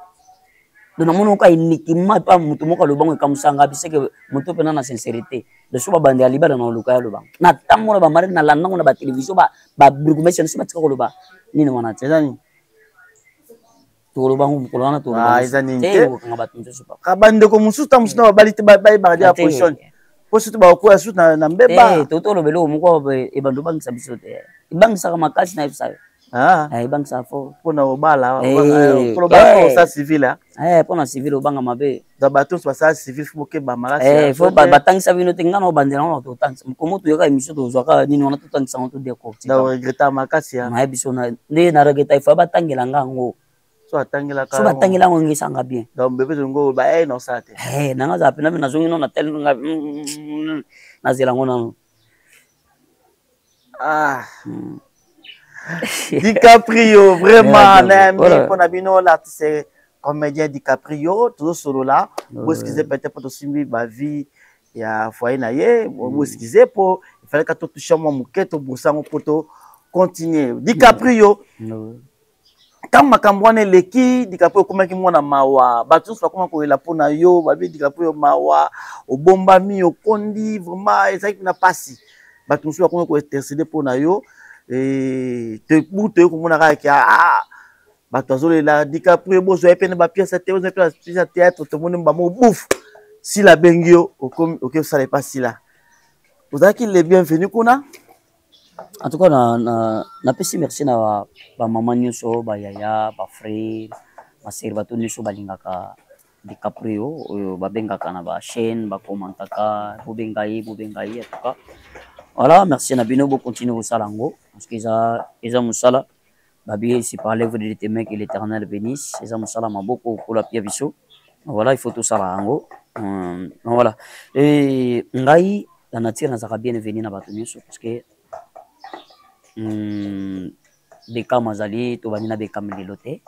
Donc namoni oka uniquement epa moto moko aloba yango ekamusanga biseke moto mpena na sincérité. Donc so babanda ya libala na oluka ya aloba na ntango na bamariage na landango na batelevizio babourgmestre nyonso batika koloba nini wana te. Eza nini? Tokoloba yango mokolo wana. Ah, eza nini te? Kokanga bato mosusu. Bandeko mosusu ta mosusu na babali te bayebaka dia position po surtout bakokwea susu na mbeba. Totoloba eloko moko ebanda obangisa biso te, ebangisaka makasi na yebisa yo. Ebangisaka fort. Mpona obala osa civil. Mpona civil obanga mabe. Bato nyonso basala civil fo bokeba makasi. Fo batangisa bino te, nga na obandela ngo totangisa komo toyoka émission tozwaka nini wana totangisa ngo todecortiregreta makasi. Nayebi biso nde na regreta ifo batangela nga yango. So atangelaka. So batangela yango ngesanga bien. Donc bebe tongo ba eh non ça te. Eh nanga za pena nazongi no na tel nga nazela ngo nano. Ah. DiCaprio vraiment nayambi mpona bino l'artiste comédien DiCaprio tozosolola. Boexcuse peut-être mpo tosimbi bavie ya foyer na ye, boexcuse mpo efaleka totouche mwa moke tobrusa yango mpo to continuer. DiCaprio, ntango makambo wana eleki, DiCaprio okomaki mwana mawa, bato nyonso bakoma koyela mpo na yo, babi DiCaprio mawa, obombami, okondi, vraiment ezalaki na mpasi. Bato mosusu bakomi kointercede mpo na yo bu toye komona kaka ke ah, bato azolela DiCaprio, bozwa ye mpe na bapièce te, bozwa ye mpe na pièce ya théâtre. Tomoni bango bouf sila abengi yo, okomi oke osala epa sila, ozalaki le bienvenu kuna. En tout cas na napesi merci na bamama nyonso, bayaya, bafrère, basere, bato nyonso balingaka DiCaprio oyo babengaka na bachaîne, bakomantaka bobenga ye, bobenga ye. En tout cas voilà, merci na bino, bocontinue kosala yango parce que eza eza mosala babi c'est par l'œuvre de tes mains que l'Éternel bénisse, eza mosala maboko okola pia biso. Voilà, il faut tosala yango. Voilà, et ngai La nature nazalaka bienvenu na bato nyonso parce que Bekam azali, tobandi na Bekam lelo te.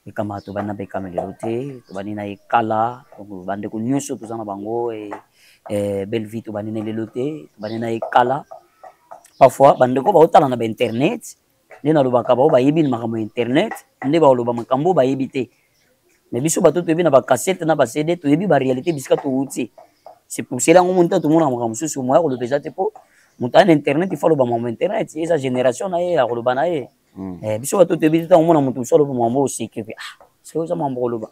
Bekam tobandi na Bekam lelo te, tobandi na ye kala. Donc bandeko nyonso toza na bango e, e, belle vie tobandi na lelo te, tobandi na ye kala. Parfois bandeko baotala na ba internet nde nalobaka bao bayebi makambo ya internet nde baoloba makambo bayebi te. Mais biso bato toyebi na ba cassette na ba CD, toyebi ba réalité bisika towuti. C'est pour cela ngo monta tomona makambo mosusu moya koloba eza te, mpo moto aya na internet il faut aloba makambo internet, eza génération na ye ya koloba na ye. Eh, biso bato toyebi te, ntango omona moto mosusu aloba makambo oseki pe, ah, soki oza makambo koloba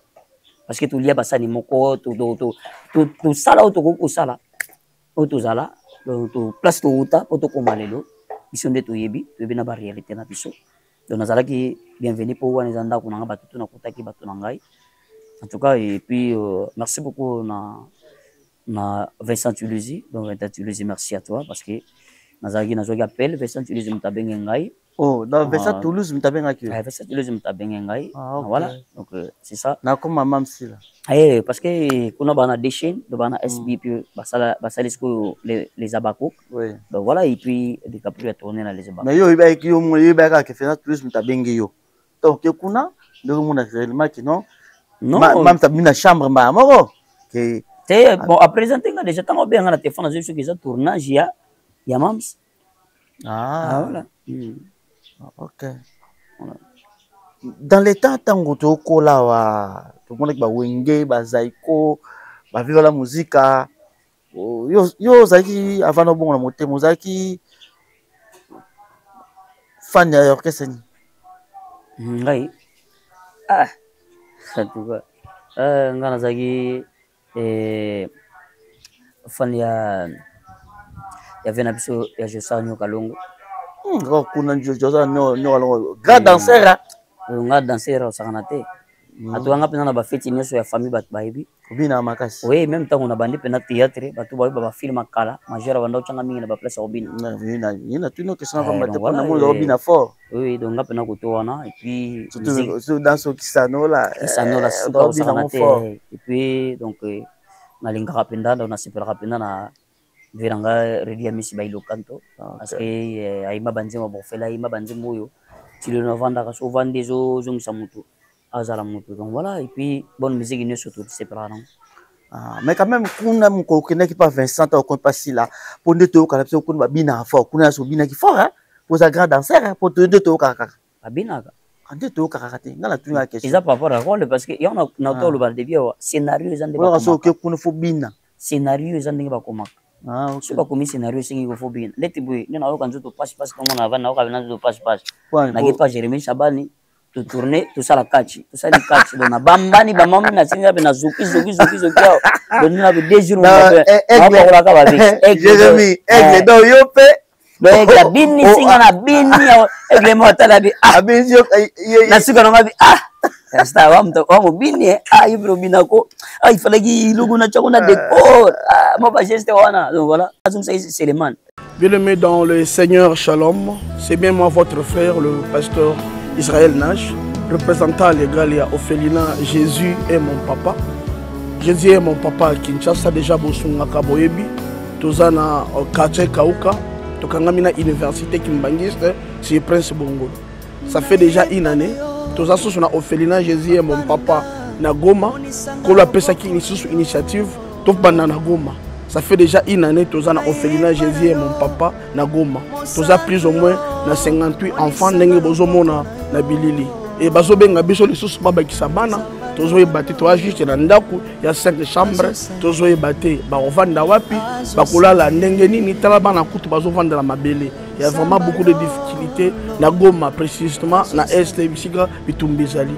parce que tolia basani moko, tosala oyo tokoki kosala, oyo tozala place towuta mpo tokóma lelo, biso nde toyebi, toyebi na baréalité na biso. Donc nazalaki bienvenu mpo wana eza ndako na ngai, bato to nakutaki bato na ngai en tout cas. Et puis merci beaucoup na Vincent Tuluzi. Donc Vincent Tuluzi, merci à toi parce que nazalaki, nazwaki appel, Vincent Tuluzi moto abenge ngai. Oh, donc Vincent Toulouse moto abengaki yo? Vincent Toulouse moto abenge ngai. Ah, okay. Voilà, donc c'est ça. Nakoma Mamsila. Eh, parce que kuna bana deux chaînes, donc bana SB, puis basala basali sikoyo les Abako. Oui. Donc voilà, et puis DiCaprio a tourné na les Abako. Mais yo oyebaki, yo oyebaki kaka Vincent Toulouse moto abengi yo. Donc kuna ndenge omona réellement que non. Non. Mamsa abimi na chambre mbala moko. Ke te, bon, a présenter nga déjà ntango obenga na téléphone, azwi soki eza tournage ya Mams. Ah, ah voilà. Ok. Voilà. Dans les temps ntango tokola awa, tomonaki bawenge, bazaiko, baviva la muzika. Yo ozalaki avant nobongo na motema, ozalaki fan ya orchestre nini? Ngai, ah, en tout cas, ngai nazalaki fan ya ve na biso ya Josar Nyoka Longo. Kuna Josar Nyoka Longo, grand danseur. Nga danseur osakana te. Atoyanga mpenza na bafeti nyonso ya famille, bato bayebi. Kobina makasi. Oui, même ntango na bandi mpenza théâtre, bato bayebi bafilme ya kala, major abanda otyanga mingi na baplace ya kobina. Natuni question na pamba te, mpona mona obina fort. Oui, donc nga mpena koto wana, et puis surtout danse okisanola. Kisanola suka osakana te. Et puis donc nalingaka mpenza, donc nasepelaka mpenza na vie na nga Redi ya Misi Bailokanto, parce que ayemba banzembo bofela, ayemba banzembo oyo ti lelo navandaka, so ovandi ezozongisa motu azala motu. Donc voilà, et puis bonne musique nyonso tosepelaka nango. Ah, mais quand même kuna mokolo okendaki pa Vincent, ta okomi pa Sila, mpo nde toyokana biso kuna babinaka fort, kuna nyonso obinaki fort, hein? Po oza grand danseur, hein? Po nde toyokaka kaka babinaka. Nde toyokaka kaka te, nga natuni kaka question. Eza par rapport à rôle, parce que yango na to oloba début awa, scénario eza nde bakomaka. Oke kuna fo bina. Scénario eza ndenge bakomaka. Ah, okay. Soki bakomi scénario, esengi ko fo bina neti boye nde nayoka nzoto pasi pasi, ntongo na avandi nayoka na nzoto pasi pasi, nake pa Jérémie Chabani, totourne, tosala catch, tosali catch, donc nabambani bamami na singa mpe nazoki zoki zoki zoki awa, donc nina be 2 jours napakolaka babe. Jérémie aigle, donc yo mpe. Donc aigle abini singa na bini, aigle mo atala bi, ah, na suka nango abi, ah, star wa moto wa mobini, ah, yo mpe obinako, ah, il fallait logo na tiako na décor, ah, mo ba geste wana. Donc voilà, azongisaki Seleman. Bien-aimé dans le Seigneur, Shalom. C'est bien moi, votre frère, le pasteur Israël Nash, représentant légal ya Orphelinat Jésus est mon papa. Jésus est mon papa à Kinshasa, déjà bosungaka boyebi. Toza na quartier Kauka, tokangami na université Kimbanguiste, c'est Prince Bongolo. Ça fait déjà une année. Toza susu na Orphelinat Jésus est mon papa na Goma. Kolo apesaki lisusu initiative tobanda na Goma. Ça fait déjà une année toza na orphelinat Jésus est mon papa na Goma. Toza plus ou moins na 58 enfants ndenge bozomona na bilili. E bazobenga biso lisusu babakisa bana, tozoyeba te, toza juste na ndako ya 5 chambre, tozoyeba te bakovanda wapi, bakolala ndenge nini. Tala bana kutu bazovanda na mabele. Il y a vraiment beaucoup de difficultés na Goma, précisément na est bisika bitumba ezali.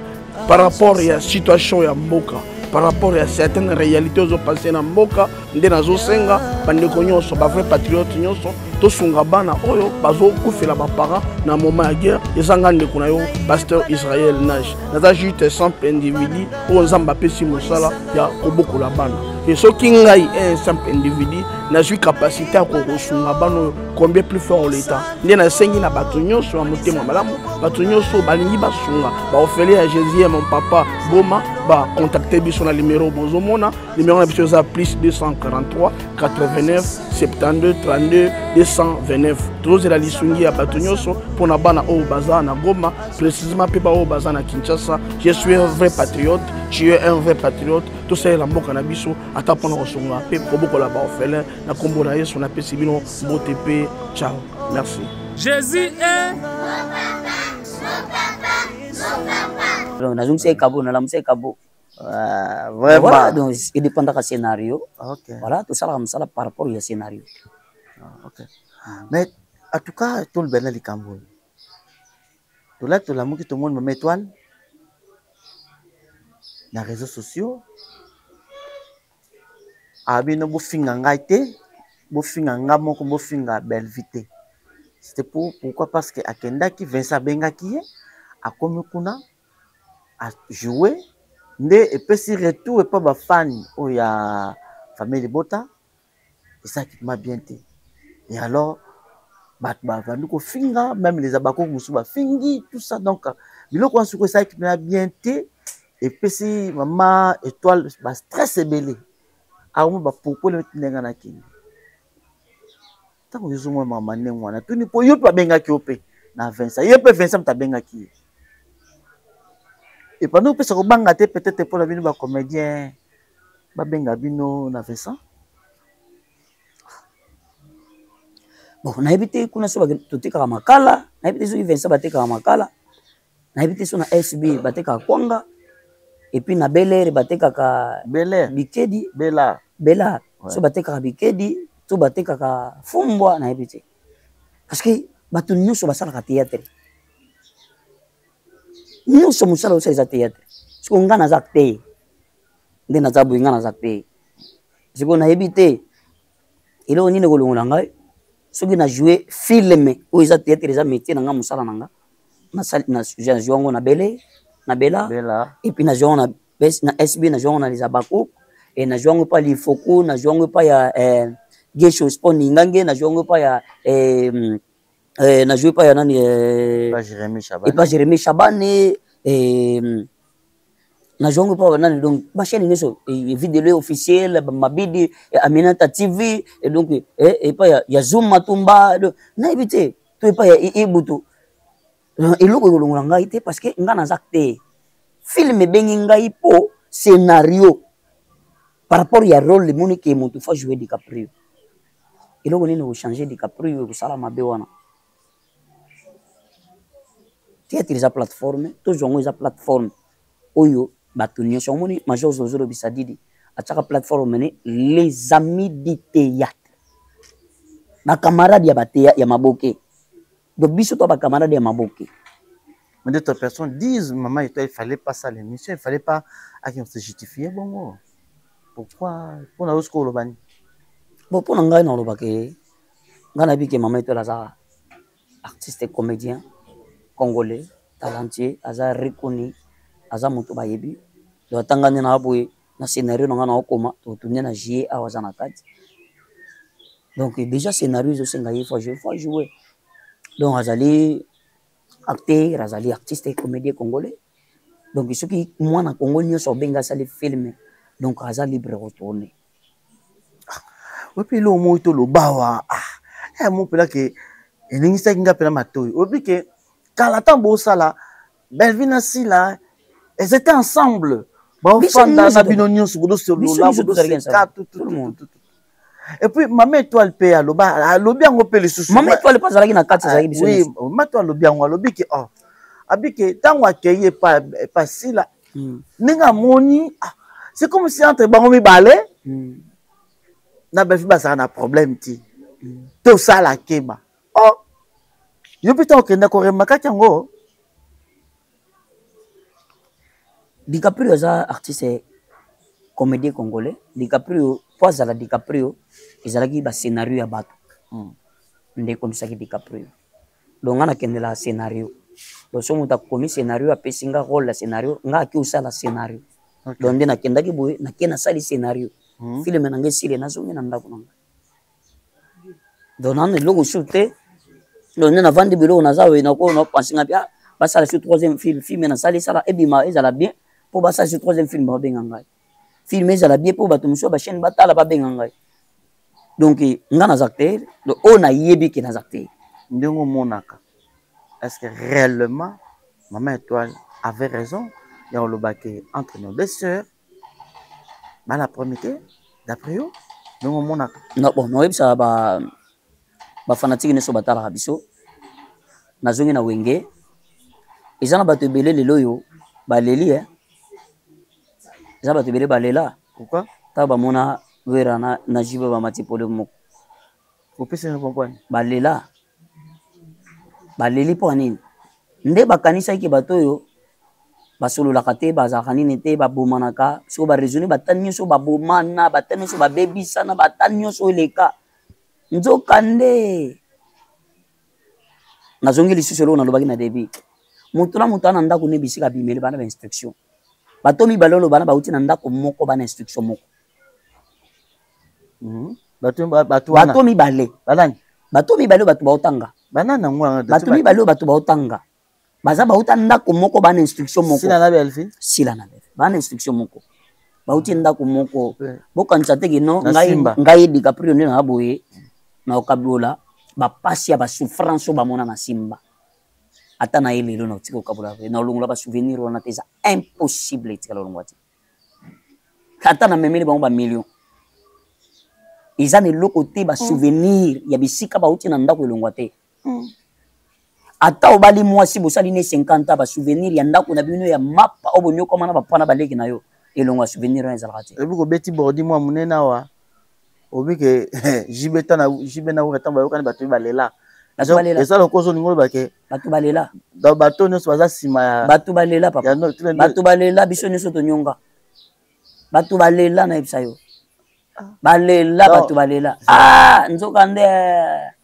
Par rapport ya situation ya mboka, par rapport ya certaines réalités ozopase na mboka, nde nazosenga bandeko nyonso, bavrai patriote nyonso, tosunga bana oyo bazokufela baparent na moment ya guerre. Eza nga ndeko na yo, pasteur Israël Nage, naza juste simple individu oyo Nzambe apesi mosala ya kobokola bana. E soki ngai un simple individu nazwi capacité ya kokosunga bana oyo, combien plus fort l'État? Nde nasengi na bato nyonso ya motema malamu, bato nyonso balingi basunga baorphelin ya Jésus ya mon papa Goma, bacontacte biso na numero bozomona. Numero na biso eza plus 243. 043 89 72 32 229. Tozozela lisungi ya bato nyonso mpo na bana oyo baza na Goma, précisément mpe baoyo baza na Kinshasa. Je suis un vrai patriote, tu es un vrai patriote. Tosalela mboka na biso ata mpo na kosunga mpe kobokola baorphelin. Na nkombo na Yesu napesi bino mbote mpe ciao, merci. Jésus est Donc, nazongisa ye kabo, nalamusa ye kabo. Ah, vraiment. Voilà, donc edépendaka scénario. Okay. Voilà, tosalaka mosala par rapport ya scénario. Ah, okay. Mais en tout cas, tolobela likambo oyo. Tolati tolamuki tomoni mama étoile na réseaux sociaux. Ah bino bofinga ngai te, bofinga nga moko, bofinga Bellevue te. C'était pour, pourquoi? Parce que akendaki, Vincent abengaki ye, akomi kuna, a jouer, nde epesi retour epa ba fans oyo ya famille libota, esalaki ma bien te. Et alors, bato bavandi kofinga, même les abakoko mosusu bafingi, tout ça. Donc, biloko wana soki esalaki mpenza bien te, epesi mama étoile ba stress ebele. Akomi ba pourquoi le ndenge na kende. Ntango yo ozomona mama ndenge wana, tuni mpo yo mpe abengaki yo mpe na Vincent, ye mpe Vincent moto abengaki ye. Et pendant opesa kobanga te, peut-être mpo na bino ba comédien babenga bino na Vincent. Bon, nayebi te kuna so totekaka makala, nayebi te soki Vincent batekaka makala, nayebi te so na SB batekaka kwanga, et puis na Bel Air batekaka Bel Air. bikedi. Bela. Bela. Ouais. So batekaka bikedi, to batekaka fumbwa, nayebi te. Parce que bato nyonso basalaka théâtre. Nyonso mosala osala eza théâtre. Sikoyo nga naza te. Nde naza boye, nga naza te. Sikoyo nayebi te eloko nini ekolongola ngai soki na jouer film oyo eza théâtre, eza métier na nga, mosala na nga. Na jouer yango na Bele, na Bela, Bela. Et puis na jouer yango na SB, na jouer yango na les Abakuk, et na jouer yango epa Lifoku, na jouer yango epa ya Gesho Sport Ningange, na jouer yango epa ya na jouer epa ya nani Epa Jérémy Chabane. Epa Jérémy Chabane, na jouer yango epa nani, donc ba chaîne nyonso, vidéo officielle, ba Mabidi, Aminata TV, et donc, epa ya Zoom Matumba, donc, nayebi te, to epa ya Ibutu. Eloko ekolongola ngai te parce que ngai naza te. Film ebengi ngai po scénario par rapport ya rôle emoni ke moto fa jouer DiCaprio. Eloko nini ekochanger DiCaprio ekosala mabe wana? Théâtre eza plateforme, tozwa yango eza plateforme oyo bato nyonso. Omoni Major Zozo lobisa Didi atiaka plateforme ne les amis du théâtre, ba camarades ya ba théâtre ya maboke. Donc biso to ba camarades ya maboke. Mais d'autres personnes disent, maman, il fallait pas ça l'émission, il fallait pas à qui on se justifier. Bon, oh. Pourquoi? Pour na usko lobani. Bon, pour ngai na lobake, ngai na bike maman étoile aza artiste et comédien congolais, talentueux, aza reconnu, aza moto bayebi. Donc atanga na boye na scénario na ngai na okoma, to tourner na J awa za na kati. Donc déjà scénario zo senga ye faut jouer, faut jouer. Donc azali acteur, azali artiste et comédien congolais. Donc ceux qui moi na Congo nyonso benga sali film, donc aza libre retourner. Ah, oui, puis lo moto lo bawa. Ah, eh mon pela ke eningisaki nga pela matoyi. Obi ke kala tan bo sala Belvina Sila, elles étaient ensemble. Ba Biso ofanda nyonso na to- bino nyonso, bodo solola, Biso nyonso bodo tozalaki seka, ensemble. tout, tout, Tout le tout, monde. tout, tout. Et puis, Mama Étoile pe aloba, alobi yango pe lisusu. Mama Étoile pe azalaki na kati, azalaki biso Oui, nyonso. Mama Étoile alobi yango, alobi ke, oh, abi ke, tango akei epa Sila, ndenge amoni, ah, c'est comme si entre bango mibale, na Belvi bazalaka na problème ti. Tosala keba. Oh, yo mpe ntango okenda koremakaki yango. DiCaprio aza artiste comédien congolais. DiCaprio, po azala DiCaprio, ezalaki ba scénario ya bato. Nde ekomisaki DiCaprio. Donc nga nakendela scénario. Donc soki moto akomi scénario, apesi nga rôle ya scénario, nga aki osala scénario. Donc nde nakendaki boye, nake nasali scénario. Film na nga esili, nazongi na ndako na nga. Donc nanu eloko mosusu te. Donc nde navandi biloko naza oyo, nakoyo na penser nga bien, ah, basala sur troisième film, film nasali sala ebima ezala bien, po basala sur troisième film babenga ngai. Film ezala bien mpo bato mosusu ya bachaîne batala babenga ngai. Donc nga naza acteur, donc oyo nayebi ke naza acteur. Ndenge omonaka, est-ce que réellement Maman Étoile avait raison ya koloba ke entre nos deux sœurs bana premier te, d'après yo ndenge omonaka? Non, bon, naoyebisaka ba bafanatike nyonso batalaka biso, nazongi na Wenge, eza na bato ebele lelo oyo baleli, eh? Eza bato ebele balela. Pourquoi? Ntango bamona Wera na JB bamati podium moko. Opesi comprendre? Balela. Baleli mpo nini? Nde bakanisaki bato oyo basololaka te, bazalaka nini te, babomanaka. Soko ba raisonne, bata nyonso babomana, bata nyonso babebisana, bata nyonso eleka. Nzoka nde nazongi lisusu eloko nalobaki na début, moto na moto ana ndako ne bisika abimeli bana ba instruction. Bato mibale oyo bana bauti na ndako moko, bana instruction moko. Bato mibale. Banani? Bato mibale oyo bato baotanga. Banani yango wana? Bato mibale oyo bato baotanga baza bauta ndako moko, bana instruction moko. Sila na Belvi. Sila na Belvi, bana instruction moko, bauti ndako moko. Bokanisa te kino ngai ngai DiCaprio nde na boye na okabola bapasi ya basouffrance oyo bamona na Simba. Ata na ye lelo na otika okabola, na olongola basouvenir wana te, eza impossible, etikala olongwa te. Ata na memeli bango bamillion, eza na eloko te, basouvenir ya bisika bauti na ndako elongwa te. Ata obali mwasi, bosali ne 50 ans, basouvenir ya ndako na bino ya mapa oyo bonyokama na bapa na baleki na yo elongwa, souvenir wana ezalaka te. Ebi kobeti bordi mwa monene awa, obi ke JB tana JB na Wera ntango bayokani, bato balela. Eza lokola ozolinga oloba ke bato balela. Donc bato nyonso baza nsima ya bato balela, papa, bato balela, biso nyonso tonyonga, bato balela, nayebisa yo, balela, bato balela. Ah, nzoka nde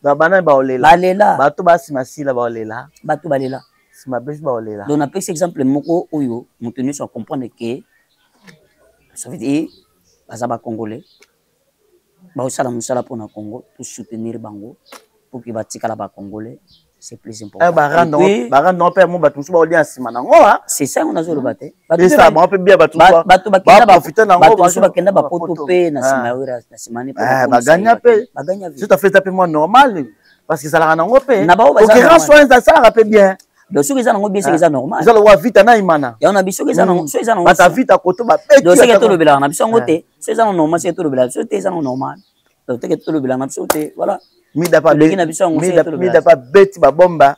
banani baolela? Balela. Bato basima sila baolela. Bato balela. Nsima besi baolela. Donc napesi exemple moko oyo moto nyonso acomprendre ke ça veut dire baza bacongolais, baosala mosala mpona Congo, tosoutenir bango pour ke batikala bacongolais, c'est plus important. Barando mpe mo bato mosusu baolia nsima nango. C'est ça yango nazoloba te. Esala bango mpe bia, bato bato baprofite nango. Mosusu bakenda bapoto mpe na nsima ya Wera, na nsima ne. Baganya mpe, tout à fait, eza mpe mwa normal parce que ezalaka nango mpe. Na bao concurrence wana esalaka mpe bien. Donc soki eza nango bien, soki eza normal. Eza lokola Vita na Imana. Yango na biso, soki eza nango, soki eza nango. Bato ya Vita koto babeti. Donc soki tolobelaka na biso yango te, soki eza nango normal, soki tolobelaka biso te, eza nango normal. Donc teke tolobelaka na biso te, voilà. Mida pa Toleki na biso yango, soki tolobelaka. Mida pa beti babomba.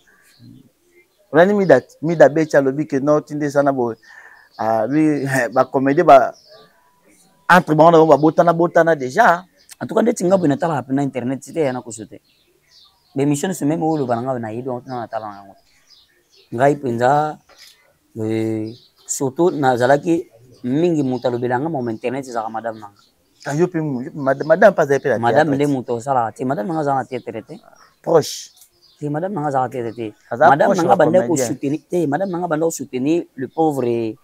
Olani Mida, Mida beti, alobi ke no tinde eza na boye. Lui bacomédie ba entre bango na bango babotana botana déjà. En tout cas ndeti nga boye natalaka mpe na internet te, ya nakoso te. Baémission nyonso meme oyo oloba na ngai, nayebi yango tena, natala na yango. Ngai mpenza, surtout nazalaki mingi, moto alobela nga mama internet ezalaka madame na nga. Yo mpe madame mpe azali mpe na madame nde moto osalaka te. Madame na nga azalaka na théâtre te. Proche. Te, madame na nga azalaka théâtre te. Madame na nga banda kosoutenir te, madame na nga banda kosoutenir le pauvre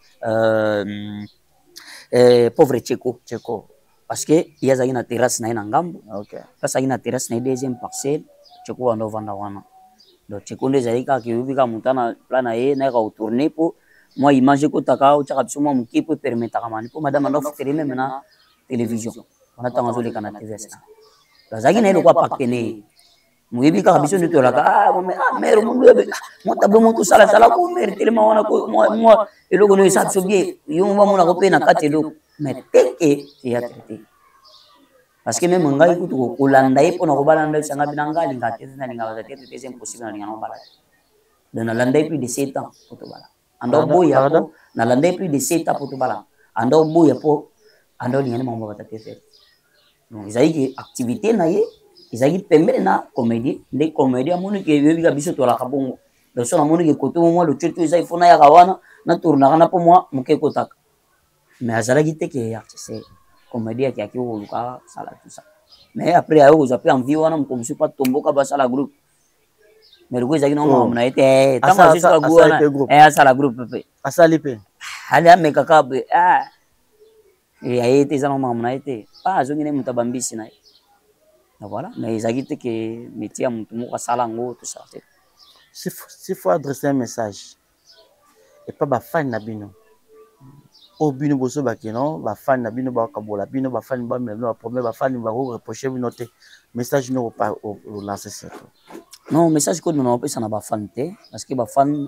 pauvre Tcheko. Tcheko. Parce que ye azalaki na terrasse na ye na ngambo. Place azalaki na terrasse na ye, deuxième parcelle, Tcheko banda ovanda wana. Donc Tcheko nde ezalaki kaka oyebi kaka moto ana plan na ye nayaka kotourne mpo mwa image ekotaka, otiaka biso mwa moke mpo epermetaka mani mpo madame anda ofutere meme na télévision wana ntango azoleka na TVS. Azalaki na ye lokwa partenaire, moyebi kaka biso nde tolaka ah mare mundu mwa tableau moko tosala sala ko mare telema wana mwa eloko no esala biso bien, yo mo bamonako mpe na kati eloko, mais teke théâtre te. Parce que même ngai kutu kolanda ye mpona kobalanda esanga bina ngai alingaka te, nalingaka te te, c'est impossible, nalinga na kobala te. Donc nalanda ye plus de 7 ans po tobala. Anda oboya po nalanda ye plus de 7 ans po tobala, anda oboya po anda olinga nde makambo bata te te. Donc ezalaki ke activité na ye ezalaki pembeni na comédie, nde comédie amoni ke yoyebi ka biso tolaka bongo. Donc so namoni ke kote mwa locoto eza, ifo nayaka wana, natournaka na mpo mwa moke ekotaka. Mais azalaki te ke artiste comédie akeyaki koluka sala tout ça. Mais après ayo kozwa mpe envie wana, moko mosusu mpo atomboka, basala groupe. Mais lokola ezalaki na makambo na ye te, ntango azwi groupe wana, asala groupe mpe. Asali mpe. Ali amekaka boye, ya ye te, eza na makambo na ye te, pa azongi ne moto abambisi na ye. Voilà, mais ezalaki te ke métier ya motu moko asala yango, tosala te. S'il faut adresser un message epa bafani na bino. Oyo bino bozoba ke non bafani na bino bakabola bino, bafani bamela bino baproblème, bafani bakoreproche bino te. Message nini olance surtout? Non, message kono na opesa na bafani te, parce que bafani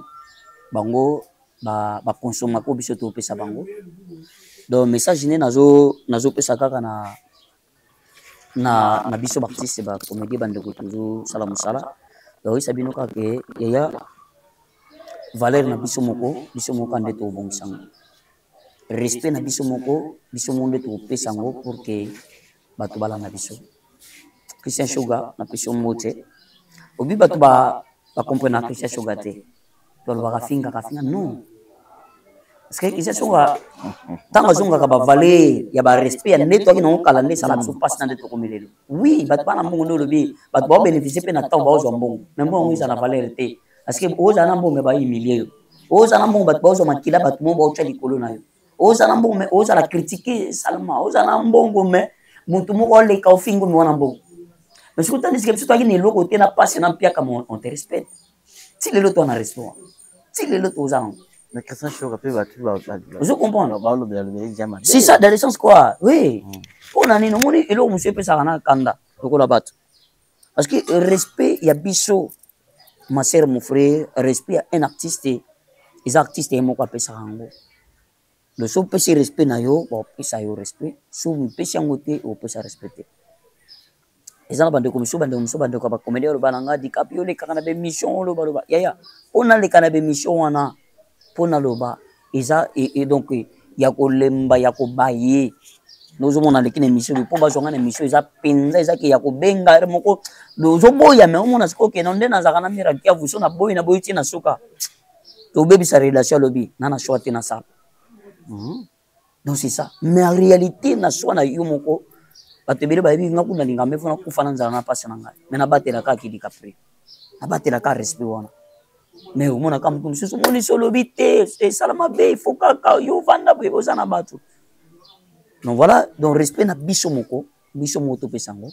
bango bakonsomaka oyo biso topesa bango. Donc message nde nazopesa kaka na biso baartiste, bacomédie, bandeko tozosala mosala, bakoyisa bino kaka ke yaya valeur na biso moko, biso moko nde tobongisa yango, respect na biso moko, biso moko nde tokopesa yango pour que bato balanda biso. Christian Shoga, napesi yo mbote. Obi bato bacomprena Christian Shoga te, balobaka fingaka finga, non, parce que Christian Shoga ntango azongaka bavaleur ya barespect ya nde toyaki nango kala, nde esala biso mpasi na nde tokomi lelo. Oui, bato bana mbongo nde olobi, bato baobénéficie mpe na ntango baozwa mbongo, mais mbongo yango eza na valeur te, parce que ozala na mbongo me bahumilie yo, ozala na mbongo bato baozwa makila, bato mo baotya likolo na yo, ozala na mbongo me ozala critique salama, ozala na mbongo me motu moko oleka ofingomi wana mbongo. Mais soki otandisike biso toyaki na eloko te, na mpasi na mpiaka, on te respecte ti lelo, to na respect wana ti lelo toza yango. Mais Christian Shoga pe bato ozo comprendre, c'est ça, dans le sens quoi, oui. Mpo na nini omoni eloko mosusu epesaka na kanda lokola bato? Parce que respect ya biso, ma sœur, mon frère, respect ya un artiste eza artiste ye moko apesaka yango. Donc so opesi respect na yo, baopesa yo respect. So opesi yango te, opesa respect te. Eza na bandeko mosusu, bandeko mosusu, bandeko ya bacomédien oloba na nga Dicap, yo olekaka na baémission, olobaloba yaya. Mpo naleka na baémission wana, mpo naloba eza donc ya kolemba ya kobaye. Nozomona aleki na émission mpo bazwa nga na émission, eza mpenza ezaki ya kobenga ere moko ozoboya. Me omona sikoyo okende nde nazalaka na mira kiavu, so naboyi, naboyi ti na suka tobebisa relation. Alobi na na choix te, nasala. Donc c'est ça. Mais en réalité, na choix na yo moko, bato ebele bayebi nga kuna, nalinga me fona kufa na nzala na mpasi na ngai, me nabatelaka akidika pre, nabatelaka respect wana. Mais omonaka moto mosusu, omoni so olobi te, esala mabe, ifo kaka yo ovanda boye, oza na bato. Donc voilà, donc respect na biso moko, biso moko topesa yango.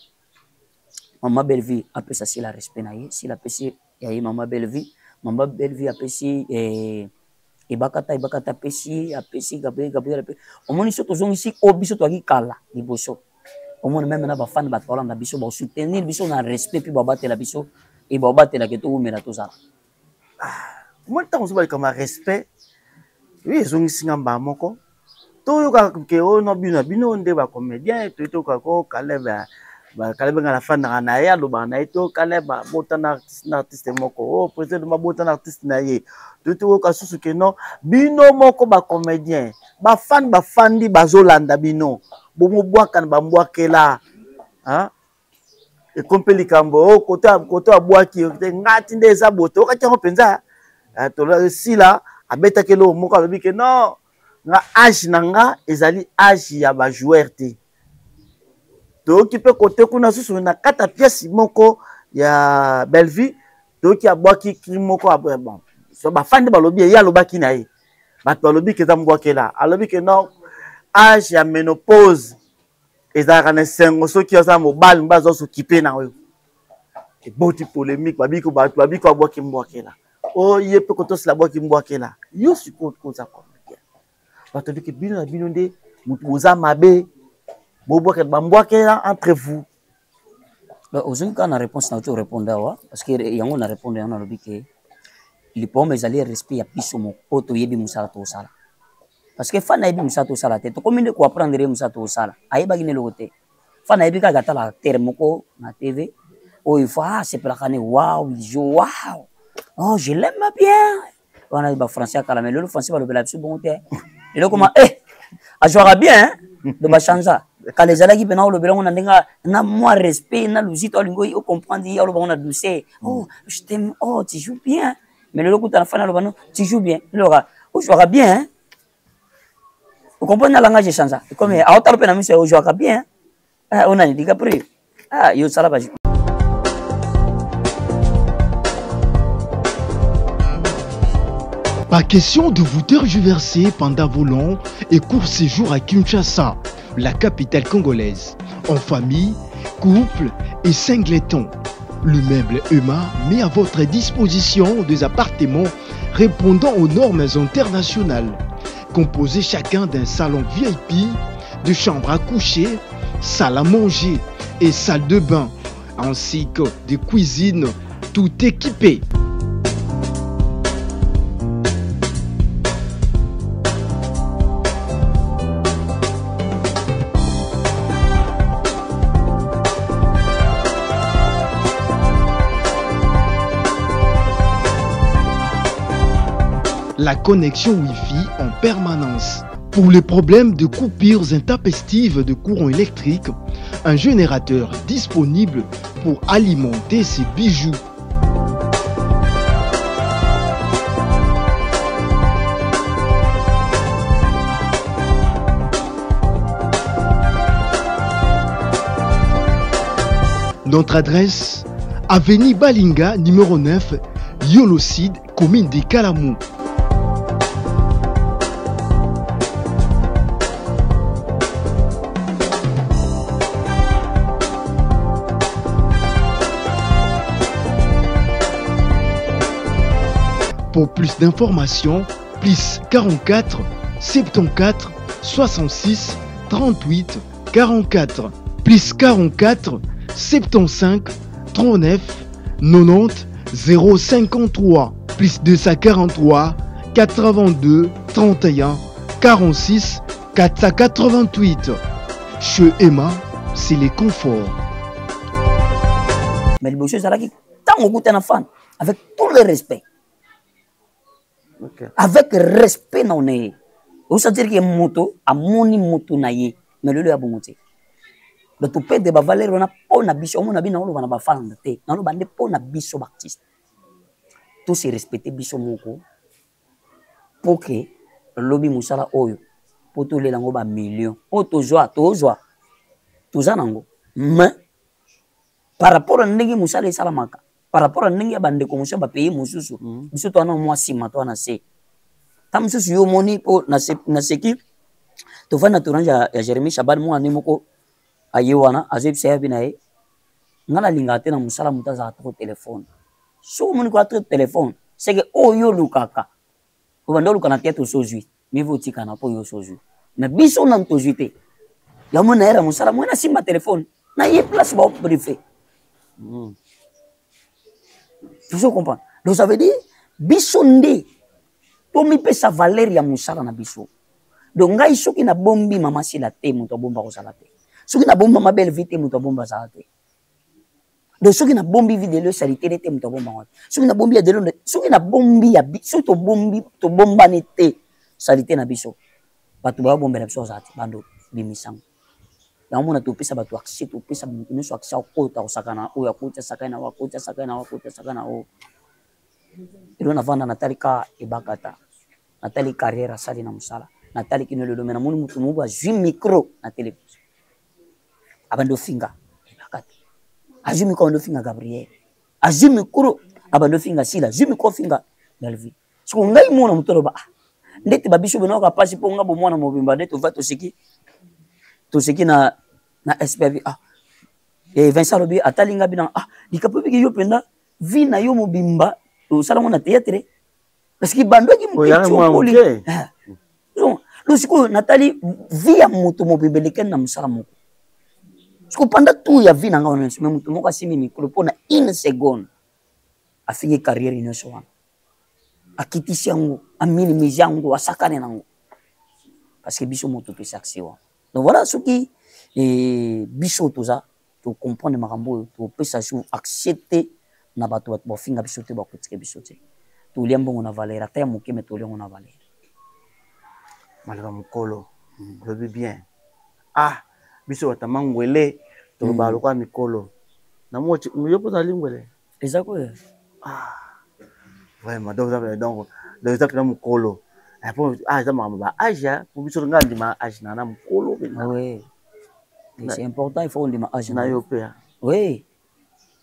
Mama Bellevue apesa Sila respect na ye, Sila apesi ya ye mama Bellevue, mama Bellevue apesi ebakata, ebakata apesi, apesi Gabriel, Gabriel apesi. Omoni so tozongisi oyo biso toyaki kala liboso, omoni meme na bafani, bato balanda biso, basoutenir biso na respect, mpe babatela biso e babatelaka towumela tozala. Omoni ntango ozoba likambo ya respect, oyo ezongisi nga mbala moko, toyokaka ke oyo no bino na bino nde bacomédien, toyi toyoka ko Caleb, Caleb nga nafandaka na ye, alobaka na ye to Caleb abota na artiste moko, o président abota na artiste na ye. Toyi toyoka susu ke non, bino moko bacomédien, bafani bafandi bazolanda bino, bomobwaka na bambwakela ekomi mpe likambo oyo koto abwaki te nga ti nde eza boye. Toyokaki yango mpenza sila abetaki eloko moko, alobi ke non, nga age na nga ezali age ya bajoueur te. Toyoki mpe kote kuna susu na kati ya pièce moko ya Bellevue, toyoki abwaki cri moko, bon, so bafandi balobi ye alobaki na ye, bato balobi ke eza mbwakela. Alobi ke non, age ya ménopause ezalaka na esengo soki aza mobali, mobali aza sokipe na oyo eboti polémique, babiko bato babiko abwaki mbwakela o ye mpe kotosela abwaki mbwakela. Yo sikoyo koza comédien, bato biki bino na bino nde motu boza mabe, bobwakela bambwakela entre vous. Ozongi kaka na réponse na oti orépondre awa, parce que yango na répondre yango, nalobi ke lipome ezali respect ya biso moko oyo toyebi mosala tosala, parce que fan ayebi mosala tosala te. Tokomi nde koapprendre ye mosala tosala, ayebaki nde eloko te. Fan ayebi kaka atala acteur moko na TV oyo ifo asepelaka ne, wow, il joue, wow, oh, je l'aime bien. Wana bafrançais ya kala, mais lelo français balobela biso bongo te. Lelo koma azwaka bien, do bachangea. Kala ezalaki mpena olobela ngo na ndenge na mwa respect na luzito, alingi ocomprendre ye, aloba ngo na douceur, oh, je t'aime, oh, tu joues bien. Mais lelo kuta na fana aloba no, tu joues bien, eloka ozwaka bien. Ocomprendre na langage echangea, comme aotala mpe na miso, ozwaka bien, onani DiCaprio, yo osala ba. Pas question de vous tergiverser pendant vos longs et courts séjours à Kinshasa, la capitale congolaise, en famille, couple et singleton. Le meuble EMA met à votre disposition des appartements répondant aux normes internationales. Composés chacun d'un salon VIP, de chambres à coucher, salle à manger et salle de bain, ainsi que des cuisines tout équipées. La connexion Wi-Fi en permanence. Pour les problèmes de coupures intempestives de courant électrique, un générateur disponible pour alimenter ces bijoux. Notre adresse, Avenue Balinga, numéro 9, Yolocide, commune de Kalamou. Pour plus d'informations, plus 44 74 66 38 44 plus 44 75 39 90 053 plus 243 82 31 46 488. Chez Emma, c'est les conforts. Mais liboso ezalaki ntango okutana fan avec tout le respect okay. avec respect na ona ye osentir ke moto amoni moto na ye mais lelo ya bongo te donc topede bavaleur wana mpo na biso omona bino naoloba na bafanda te naloba nde mpo na biso baartiste tose respecte biso moko mpo ke lobi mosala oyo mpo tolela yango bamillion oyo tozwa tozwa toza nango mais par rapport na ndenge mosala esalamaka par rapport na ndenge ya bandeko mosusu ya bapays mosusu mm. biso towana mwa nsima to wana se ta mosusu yo omoni mpo naseki tofandi na tournage ya, ya jérémi chaban mwana nde moko aye wana azoyebisa ye abi na ye ngai nalingaka te na mosala moto azala trop telefone soki omoni koya trop telefone seke oyo olukaka obanda oluka na théâtre osi ozwi mieux vaut otikana mpo yo osi ozwi mais biso nanu tozwi te yango nayera mosala moi nasimba telefone naye place baobrife mm. tozo comprendre donc ça veut dire biso nde tomipesa valeur ya mosala na biso donc ngai soki nabombi mama sila te moto abomba kozala te soki nabombi mama belle vie te moto abomba azala te donc soki nabombi video salite ne te moto abomba yango te soki nabombi ya delo soki nabombi ya soki tobombi tobombani te salite na biso bato babombela biso azala te bando bimisango yango mona topesa bato accès topesa moto nyonso accès akota kosakana oyo akoti asakani na oyo akoti asakani na oyo akoti asakani na oyo elo navanda natali ka ebakata natali carrière asali na mosala natali kino lelo me namoni moto moko azwi micro na televizio abandi ofinga ebakata azwi micro abandi ofinga gabriel azwi micro abandi ofinga sila azwi micro ofinga belvie siko ngai mona moto aloba ah ndeti babiso benoka mpasi mpo nga bomwana mobimba nde tova toseki toseki na na spv ah e Vincent alobi atali nga bina ah likapo ebiki yo mpenza vie na yo mobimba osala ngo na théâtre parce que bandoki moke eh. Donc sikoyo natali vie ya moto mobimba elekani na mosala moko sikoyo pendant tout ya vie na nga wana nyonso me moto moko asimbi mikolo mpo na une seconde afingi carrière nyonso wana akitisi yango aminimise yango asakani nango parce que biso moto topesi accès wana donc voilà soki eh, biso toza tocomprendre makambo oyo topesa jour accès te na bato bato bafinga biso te bakotika biso te tolia mbongo na valeur ata ya moke me tolia yango na valeur maloba mokolo hmm. olobi bien ah biso bato ya mangwele tolobaka hmm. lokola mikolo namoti yo mpo ozali ngwele eza koyo ah vraiment donc donc donc eza mpena mokolo eh, po ah eza makambo ba age ah, po biso nga ndima age na na mokolo mpena oui c'est important il faut ondima age na yo mpe ah. oui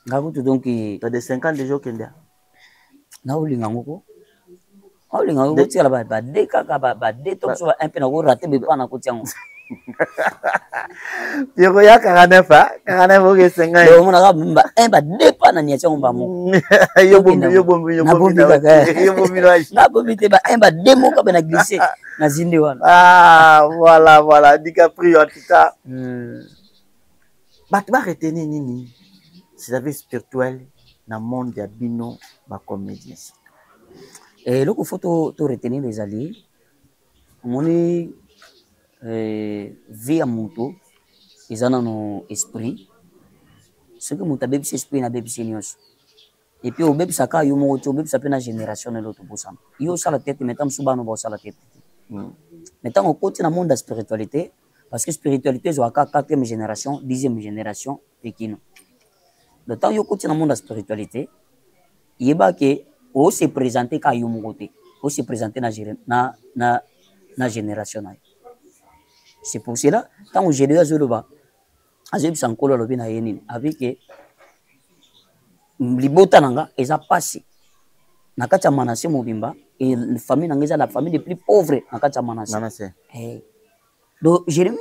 nga kutu donc t'as des 50 déjà okende ah. naolinga yango ko olinga yango kotikala bade kaka bade to biso ba un mpe nakorate bepa nakotia yango. Pierrot ya 49 ah 49 oke 50. Omonaka ba 1 ba 2 pa na niati yango ba moko. Yo bombi yo bombi yo bombi yo bombi na bombi te ba 1 ba 2 moko ba na glisser na zindi wana. Ah voilà voilà DiCaprio en tout cas. Bato ba retenir nini? C'est la vie spirituelle na monde ya bino ba comédiens. Eloko faut to retenir ezali omoni eh, vie ya moto eza nano esprit. Soki moto abebisi esprit na abebisi nyonso, et puis obebisa kaka yo moko te, obebisa mpe na génération na eloko tobosana. Yo osala tete, mais ntango mosusu bana baosala tete te. Mais ntango okoti na monde ya spiritualité, parce que spiritualité ezwaka kaka 4e génération, 10e génération mpe kino. Donc ntango yo okoti na monde ya spiritualité, yeba ke o se présenter kaka yo moko te, o se présenter na génération na yo. C'est pour cela ntango Gédéon azoloba, azoyebisa Nkolo, alobi na ye nini? Abi ke libota na nga eza pasi na kati ya Manassé mobimba, et famille na nga eza la famille les plus pauvres na kati ya Manassé. Manassé. Eh. Donc Jérémie,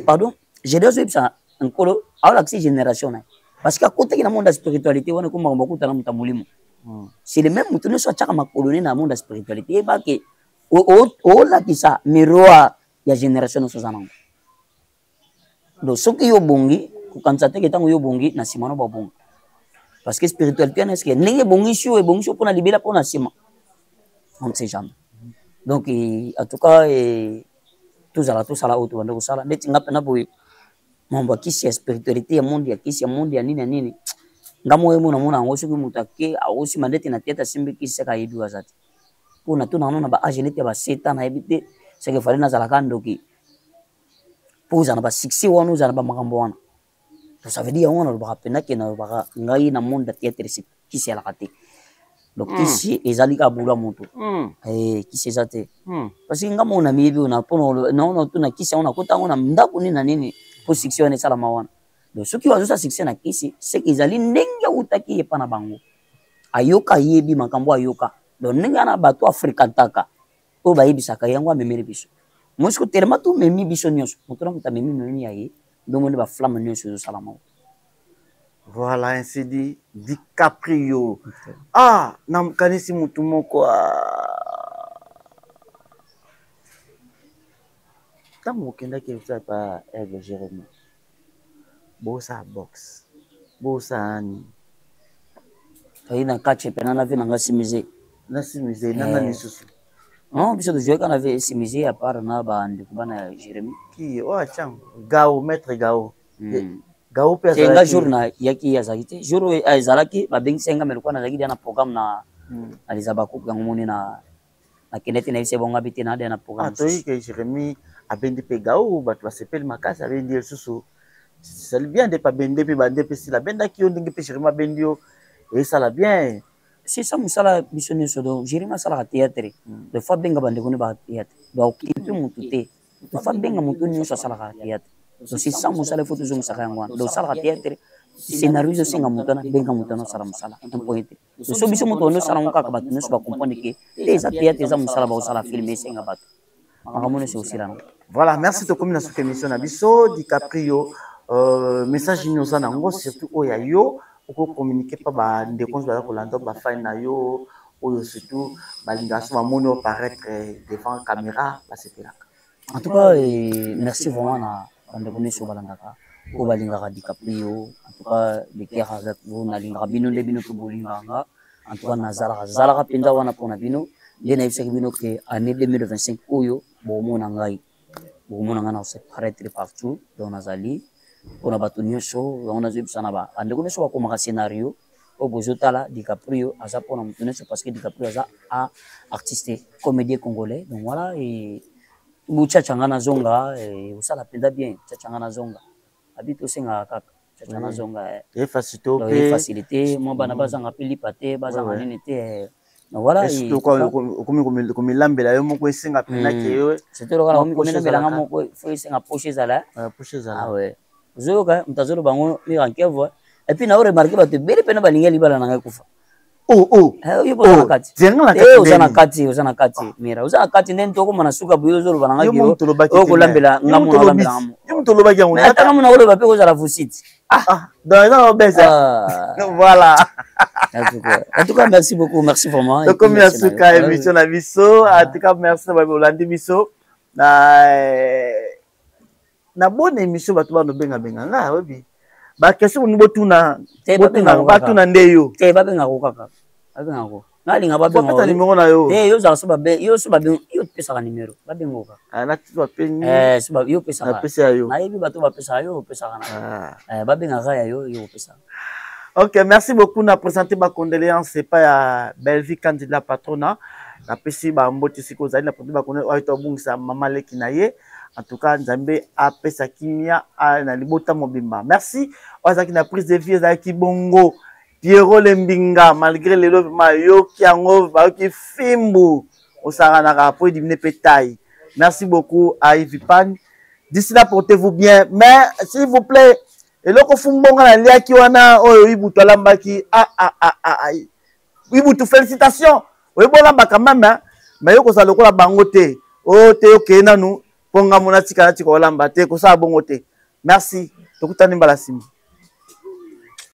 pardon, Gédéon azoyebisa Nkolo, aolakisi génération na ye, parce que akotaki na monde ya spiritualité wana, ekoma makambo akutana moto ya molimo. C'est le même moto nyonso atiaka makolo ne na monde ya spiritualité, yeba ke olakisa miroir ya génération nyonso oza nango. Donc soki yo obongi, kokanisa te ke ntango yo obongi na nsima no babonga, parce que spiritualité wana, est-ce ndenge ebongisi yo, ebongisi yo mpona libela, mpona nsima, on ne sait jamais. Donc en tout cas, tozala tosala oyo tobanda kosala. Ndeti nga mpena boye, mambo ya kisi ya spiritualité, ya monde ya kisi, ya monde ya nini ya nini, nga moko emo namona yango. Soki moto ake akosima ndeti na tete, asimbi kisi, seka ayebi oyo aza te. Mpo na tuna yango na ba age neti ya ba 7 ans, nayebi te seke fale nazalaka ndoki mpo ozala na ba succès wana, ozala na bamakambo wana. Donc ça veut dire yango nalobaka mpenza ke nalobaka ngai na monde ya théâtre kisi elaka te. Donc kisi ezali kaka bulu ya moto. Kisi eza te, parce que nga moko na miyebi oyo mpona naona kisi yango, nakota yango na ndako nini na nini mpo succès wana esalama wana. Donc soki azosala succès na kisi, seke ezali ndenge awutaki epa na bango, ayoka, ayebi makambo ayoka. Donc ndenge wana bato afréquentaka oyo bayebisaka yango, amemeli biso mosiko telema, tomemi biso nyonso, moto na moto amemi memi ya ye, ndongo nde baflamme nyonso ezosalama. Voilà, ainsi dit DiCaprio. Okay. Ah, nakanisi mutu moko. Ntango okendaki epai pa Aigle Jérémie, bosala box, bosala nini? Toyi na kati mpena na vie na nga simise. Na simise nanga lisusu? Non, biso tozwaki kaka na vie simise, à part na bandeko bana ya Jérémie. Ki oyo atiango Gao, maître Gao. Gao mpe nga jour na yaki azalaki te. Jour oyo ezalaki babengisi nga, mais lokola nazalaki dia na programme na aliza bakuku yango, moni na nakende te, nayebisa bongo abi te na dia na programme. Toyi ke Jérémie abendi mpe Gao, bato basepeli makasi, abendi ye lisusu, esali bien nde abende mpe bande mpe sila abendaki yo, ndenge mpe Jérémie abendi yo, esala bien. C'est ça mosala biso nyonso. Donc Jérémie asalaka théâtre, des fois abenga bandeko ne ba théâtre, baokipe motu te, des fois abenga motu nyonso asalaka théâtre. Donc c'est ça mosala, ifo tozongisaka yango wana. Donc osalaka théâtre, scénario ezosenga motu wana, benga motu wana osala mosala, un point te. So biso moto wana osala yango kaka, bato nyonso bacomprendre ke te eza théâtre, eza mosala, bakosala film, esenga bato makambo nyonso osila nango. Voilà, merci. Tokomi na suka émission na biso. DiCaprio, message nini oza nango, surtout oyo ya yo okocommuniquer mpa bandeko nyonso baza kolanda, bafani na yo oyo surtout balingaka so bamoni oyo paraître devant caméra basepelaka? En tout cas, merci vraiment na bandeko nyonso balandaka, oyo balingaka DiCaprio. En tout cas, de cœur avec vous, nalingaka bino nde bino mpe bolingaka nga. En tout cas, nazalaka zalaka mpenza wana mpona bino. Nde nayebisaki bino ke année 2025 oyo bomona ngai, bokomona ngai na se paraître partout. Donc nazali mpona bato nyonso yango, nazoyebisa na bandeko nyonso bakomaka scénario oyo bozotala, DiCaprio aza mpona moto nyonso, parce que DiCaprio aza a artiste comédien congolais. Donc voilà, et bochacha nga nazonga, osala mpenza bien, chacha nga nazonga, abi tosengaka kaka chacha nazonga. Facilité. Mwa bana bazanga mpe lipa te, bazanga nini te. Voilà. Okomi komilambela yo moko, esenga mpena ke yo. Surtout lokola okomi komilambela nga moko, fo esenga poche ezala. Poche ezala. Ah ouais, ozoyoka moto azoloba yango mirankevo. Et puis nao remarquer bato ebele mpena balingi libala na ngai kufa. Oh, oh. Eh, yo oza na oh, kati. Zenga na Eh, kati oza na ndeni. kati, oza na kati. Mira, oza na kati ndeni tokoma na suka boye ozoloba na Yo ngai moto olobaki te, okolambela mais. nga Yo mona moto olambela olobi. nga mo. Yo moto olobaki yango. Mais ata nga mona oloba mpe kozala vusite. Ah, donc eza na obese. Voilà. En tout cas, merci beaucoup, merci vraiment. Et puis, Tokomi na merci na yo. suka Ah, émission na biso. En tout cas, merci na bato bolandi biso. Na eh, na bonne émission bato bano benga benga nga oyebi. Ba question boni botuna Te, botuna babengaka kaka. batuna nde yo. Te, babengaka kaka. Babengaka. Nalinga babengaka. Bapesa numéro na yo. Te, yo ozala so babe, yo so babenga, yo opesaka numéro. Babengaka kaka. Ah, na ti bapengi. Eh, so ba yo opesaka. Napesi ya yo. Nayebi bato bapesaka yo opesaka na. Eh, babengaka ya yo, yo opesaka. Ok, merci beaucoup. Na présenté ma condoléance epai ya Bellevue Candida Patrona. Napesi ba mbote siko ozali na présenté ba condoléance oyo tobungisa mama leki na ye. En tout cas, Nzambe apesa kimia na libota mobimba. Merci. Oyo azalaki na prise de vie ezalaki bongo. Pierrot Lembinga, malgré lelo vraiment yoki yango, bayoki fimbu. Osakanaka po edimine pe taille. Merci beaucoup à Yves Pan. D'ici là, portez-vous bien. Mais, s'il vous plaît, eloko fumbonga naliaki wana oyo Ibutu alambaki. Ah, ah, ah, ah, ah. Ibutu, félicitations. Oyebi olambaka meme, hein? Mais yo kozala lokola bango te. Oyo te okei nanu mpo nga mona tika natika olamba te, kosala bongo te. Merci. Tokutani mbala nsima.